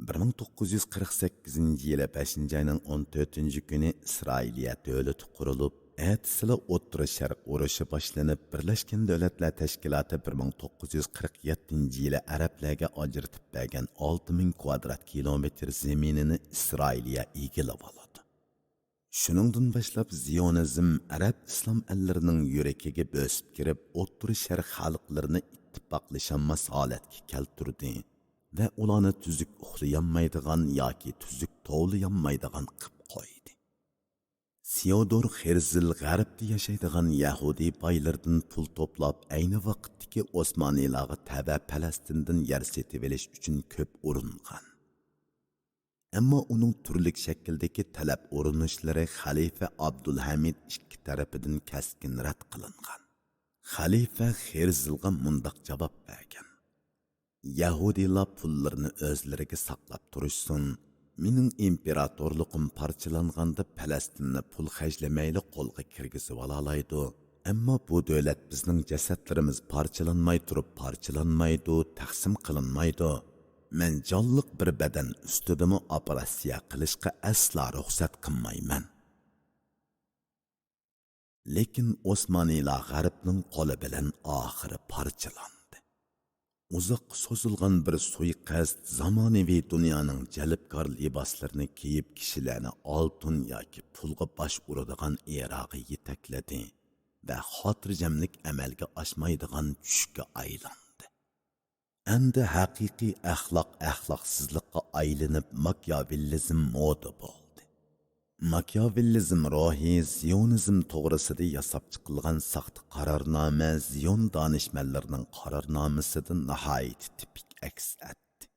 بىر مىڭ توققۇز يۈز قىرىق سەككىزىنچى يىلى بەشىنچى ئاينىڭ ئون تۆتىنچى كۈنى ئىسرائىلىيە دۆلىتى قۇرۇلۇپ، ئەتىسىلا ئوتتۇرا شەرق ئۇرۇشى باشلىنىپ، بىرلەشكەن دۆلەتلەر تەشكىلاتى بىر مىڭ توققۇز يۈز قىرىق يەتتىنچى يىلى ئەرەبلەرگە ئاجرىتىپ بەرگەن ئالتە مىڭ كۋادرات كىلومېتىر زېمىنىنى ئىسرائىلىيە ئىگىلىۋالىدۇ. شۇنىڭدىن باشلاپ زىيونىزم ئەرەب ئىسلام ئەللىرىنىڭ يۈرىكىگە بۆسۈپ كىرىپ، ئوتتۇرا شەرق خەلقلىرىنى ئىتتىپاقلىشالماس ھالەتكە كەلتۈردى ۋە ئۇلارنى تۈزۈك ئۇخلىيالمايدىغان ياكى تۈزۈك توۋلىيالمايدىغان قىپ قويدى. سېئودور خېرزل غەربتە ياشايدىغان يەھۇدىي بايلىرىدىن پۇل توپلاپ، ئەينى ۋاقىتتىكى ئوسمانىيلارغا تەۋە پەلەستىندىن يەر سېتىۋېلىش ئۈچۈن كۆپ ئۇرۇنغان. ئەمما ئۇنىڭ تۈرلۈك شەكىلدىكى تەلەپ ئۇرۇنۇشلىرى خەلىپە ئابدۇلھەمىد ئىككى تەرىپىدىن كەسكىن رەت قىلىنغان. خەلىپە خېرزلغا مۇنداق جاۋاب بەرگەن: يەھۇدىيلار پۇللىرىنى ئۆزلىرىگە ساقلاپ تۇرۇشسۇن، مېنىڭ ئىمپېراتورلۇقۇم پارچىلانغاندا پەلەستىننى پۇل خەجلىمەيلا قولغا كىرگۈزۈۋالالايدۇ. ئەمما بۇ دۆلەت بىزنىڭ جەسەتلىرىمىز پارچىلانماي تۇرۇپ پارچىلانمايدۇ، تەقسىم قىلىنمايدۇ. مەن جانلىق بىر بەدەن ئۈستىدىمۇ ئوپېراتسىيە قىلىشقا ئەسلا رۇخسەت قىلمايمەن. لېكىن ئوسمانىيلار غەربنىڭ قولى بىلەن ئاخىرى پارچىلاندى. ئۇزاققا سوزۇلغان بىر سۇيىقەست زامانىۋى دۇنيانىڭ جەلپكار لىباسلىرىنى كىيىپ، كىشىلەرنى ئالتۇن ياكى پۇلغا باش ئۇرىدىغان ئېراغا يېتەكلىدى ۋە خاتىرجەملىك ئەمەلگە ئاشمايدىغان چۈشكە ئايلاندى. ئەمدى ھەقىقىي ئەخلاق ئەخلاقسىزلىققا ئايلىنىپ، ماكىياۋېللىزم مودا بولدى. ماكىياۋېللىزم روھى زىيونىزم توغرىسىدا ياساپ چىقىلغان ساختا قارارنامە زىيون دانىشمەنلىرىنىڭ قارارنامىسىدا ناھايىتى تىپىك ئەكس ئەتتى.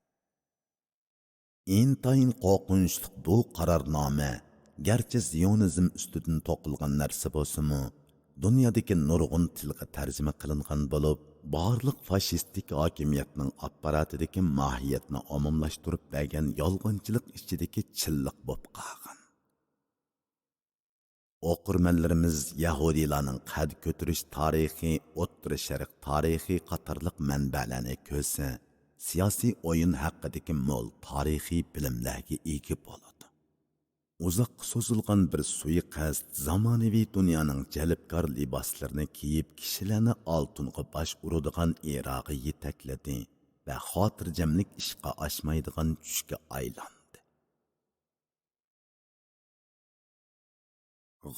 ئىنتايىن قورقۇنچلۇق بۇ قارارنامە، گەرچە زىيونىزم ئۈستىدىن توقۇلغان نەرسە بولسىمۇ، دۇنيادىكى نۇرغۇن تىلغا تەرجىمە قىلىنغان بولۇپ، بارلىق فاشىستىك ھاكىمىيەتنىڭ ئاپپاراتىدىكى ماھىيەتنى ئومۇملاشتۇرۇپ بەرگەن يالغانچىلىق ئىچىدىكى چىنلىق بولۇپ قالغان. ئوقۇرمەنلىرىمىز يەھۇدىيلارنىڭ قەد كۆتۈرۈش تارىخى، ئوتتۇرا شەرق تارىخى قاتارلىق مەنبەلەرنى كۆرسە، سىياسىي ئويۇن ھەققىدىكى مول تارىخىي بىلىملەرگە ئىگە بولىدۇ. ئۇزاققا سوزۇلغان بىر سۇيىقەست زامانىۋى دۇنيانىڭ جەلپكار لىباسلىرىنى كىيىپ، كىشىلەرنى ئالتۇنغا باش ئۇرىدىغان ئېراغا يېتەكلىدى ۋە خاتىرجەملىك ئىشقا ئاشمايدىغان چۈشكە ئايلاندى.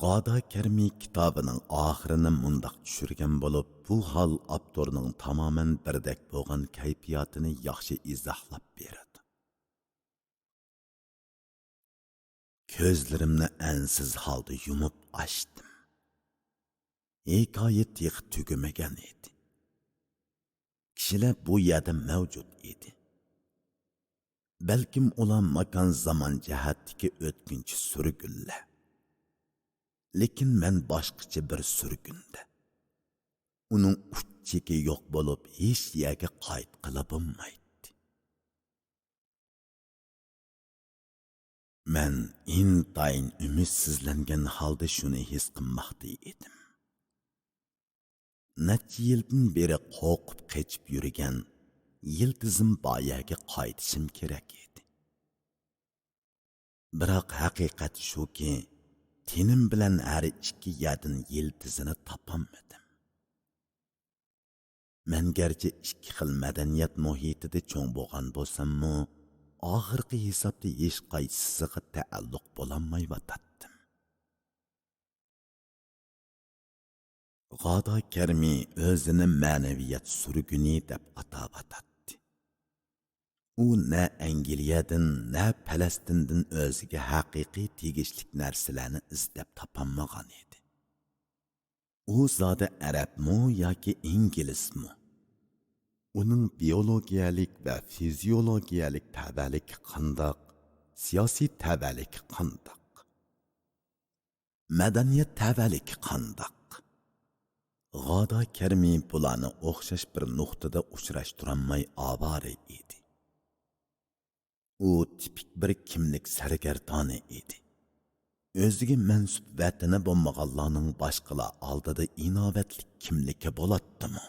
غادا كەرمى كىتابىنىڭ ئاخىرىنى مۇنداق چۈشۈرگەن بولۇپ، بۇ ھال ئاپتورنىڭ تامامەن بىردەك بولغان كەيپىياتىنى ياخشى ئىزاھلاپ بېرىدۇ. كۆزلىرىمنى ئەنسىز ھالدا يۇمۇپ ئاچتىم. ھېكايە تېخى تۈگىمىگەن ئىدى. كىشىلەر بۇ يەردە مەۋجۇت ئىدى. بەلكىم ئۇلار ماكان زامان جەھەتتىكى ئۆتكۈنچى سۈرگۈنلەر. لېكىن مەن باشقىچە بىر سۈرگۈندە. ئۇنىڭ ئۇچ چېكى يوق بولۇپ، ھېچ يەرگە قايتقىلى بولمايتتى. مەن ئىنتايىن ئۈمىدسىزلەنگەن ھالدا شۇنى ھېس قىلماقتا ئىدىم. نەچچە يىلدىن بېرى قورقۇپ قېچىپ يۈرگەن يىلتىزىم بار يەرگە قايتىشىم كېرەك ئىدى. بىراق ھەقىقەت شۇكى، تېنىم بىلەن ھەر ئىككى يەردىن يىلتىزىنى تاپالمىدىم. مەن گەرچە ئىككى خىل مەدەنىيەت مۇھىتىدا چوڭ بولغان بولساممۇ، ئاخىرقى ھېسابتا ھېچقايسىسىغا تەئەللۇق بولالمايۋاتاتتىم. غادا كەرمى ئۆزىنى مەنىۋىيەت سۈرگۈنى دەپ ئاتاۋاتاتتى. ئۇ نە ئەنگلىيەدىن، نە پەلەستىندىن ئۆزىگە ھەقىقىي تېگىشلىك نەرسىلەرنى ئىزدەپ تاپالمىغان ئىدى. ئۇ زادى ئەرەبمۇ ياكى ئىنگلىزمۇ؟ ئۇنىڭ بىيولوگىيەلىك ۋە فىزىيولوگىيەلىك تەۋەلىكى قانداق؟ سىياسىي تەۋەلىكى قانداق؟ مەدەنىيەت تەۋەلىكى قانداق؟ غادا كەرمى بۇلارنى ئوخشاش بىر نۇقتىدا ئۇچراشتۇرالماي ئاۋارە ئىدى. ئۇ تىپىك بىر كىملىك سەرگەردانى ئىدى. ئۆزىگە مەنسۇپ ۋەتىنى بولمىغانلارنىڭ باشقىلار ئالدىدا ئىناۋەتلىك كىملىكى بولاتتىمۇ؟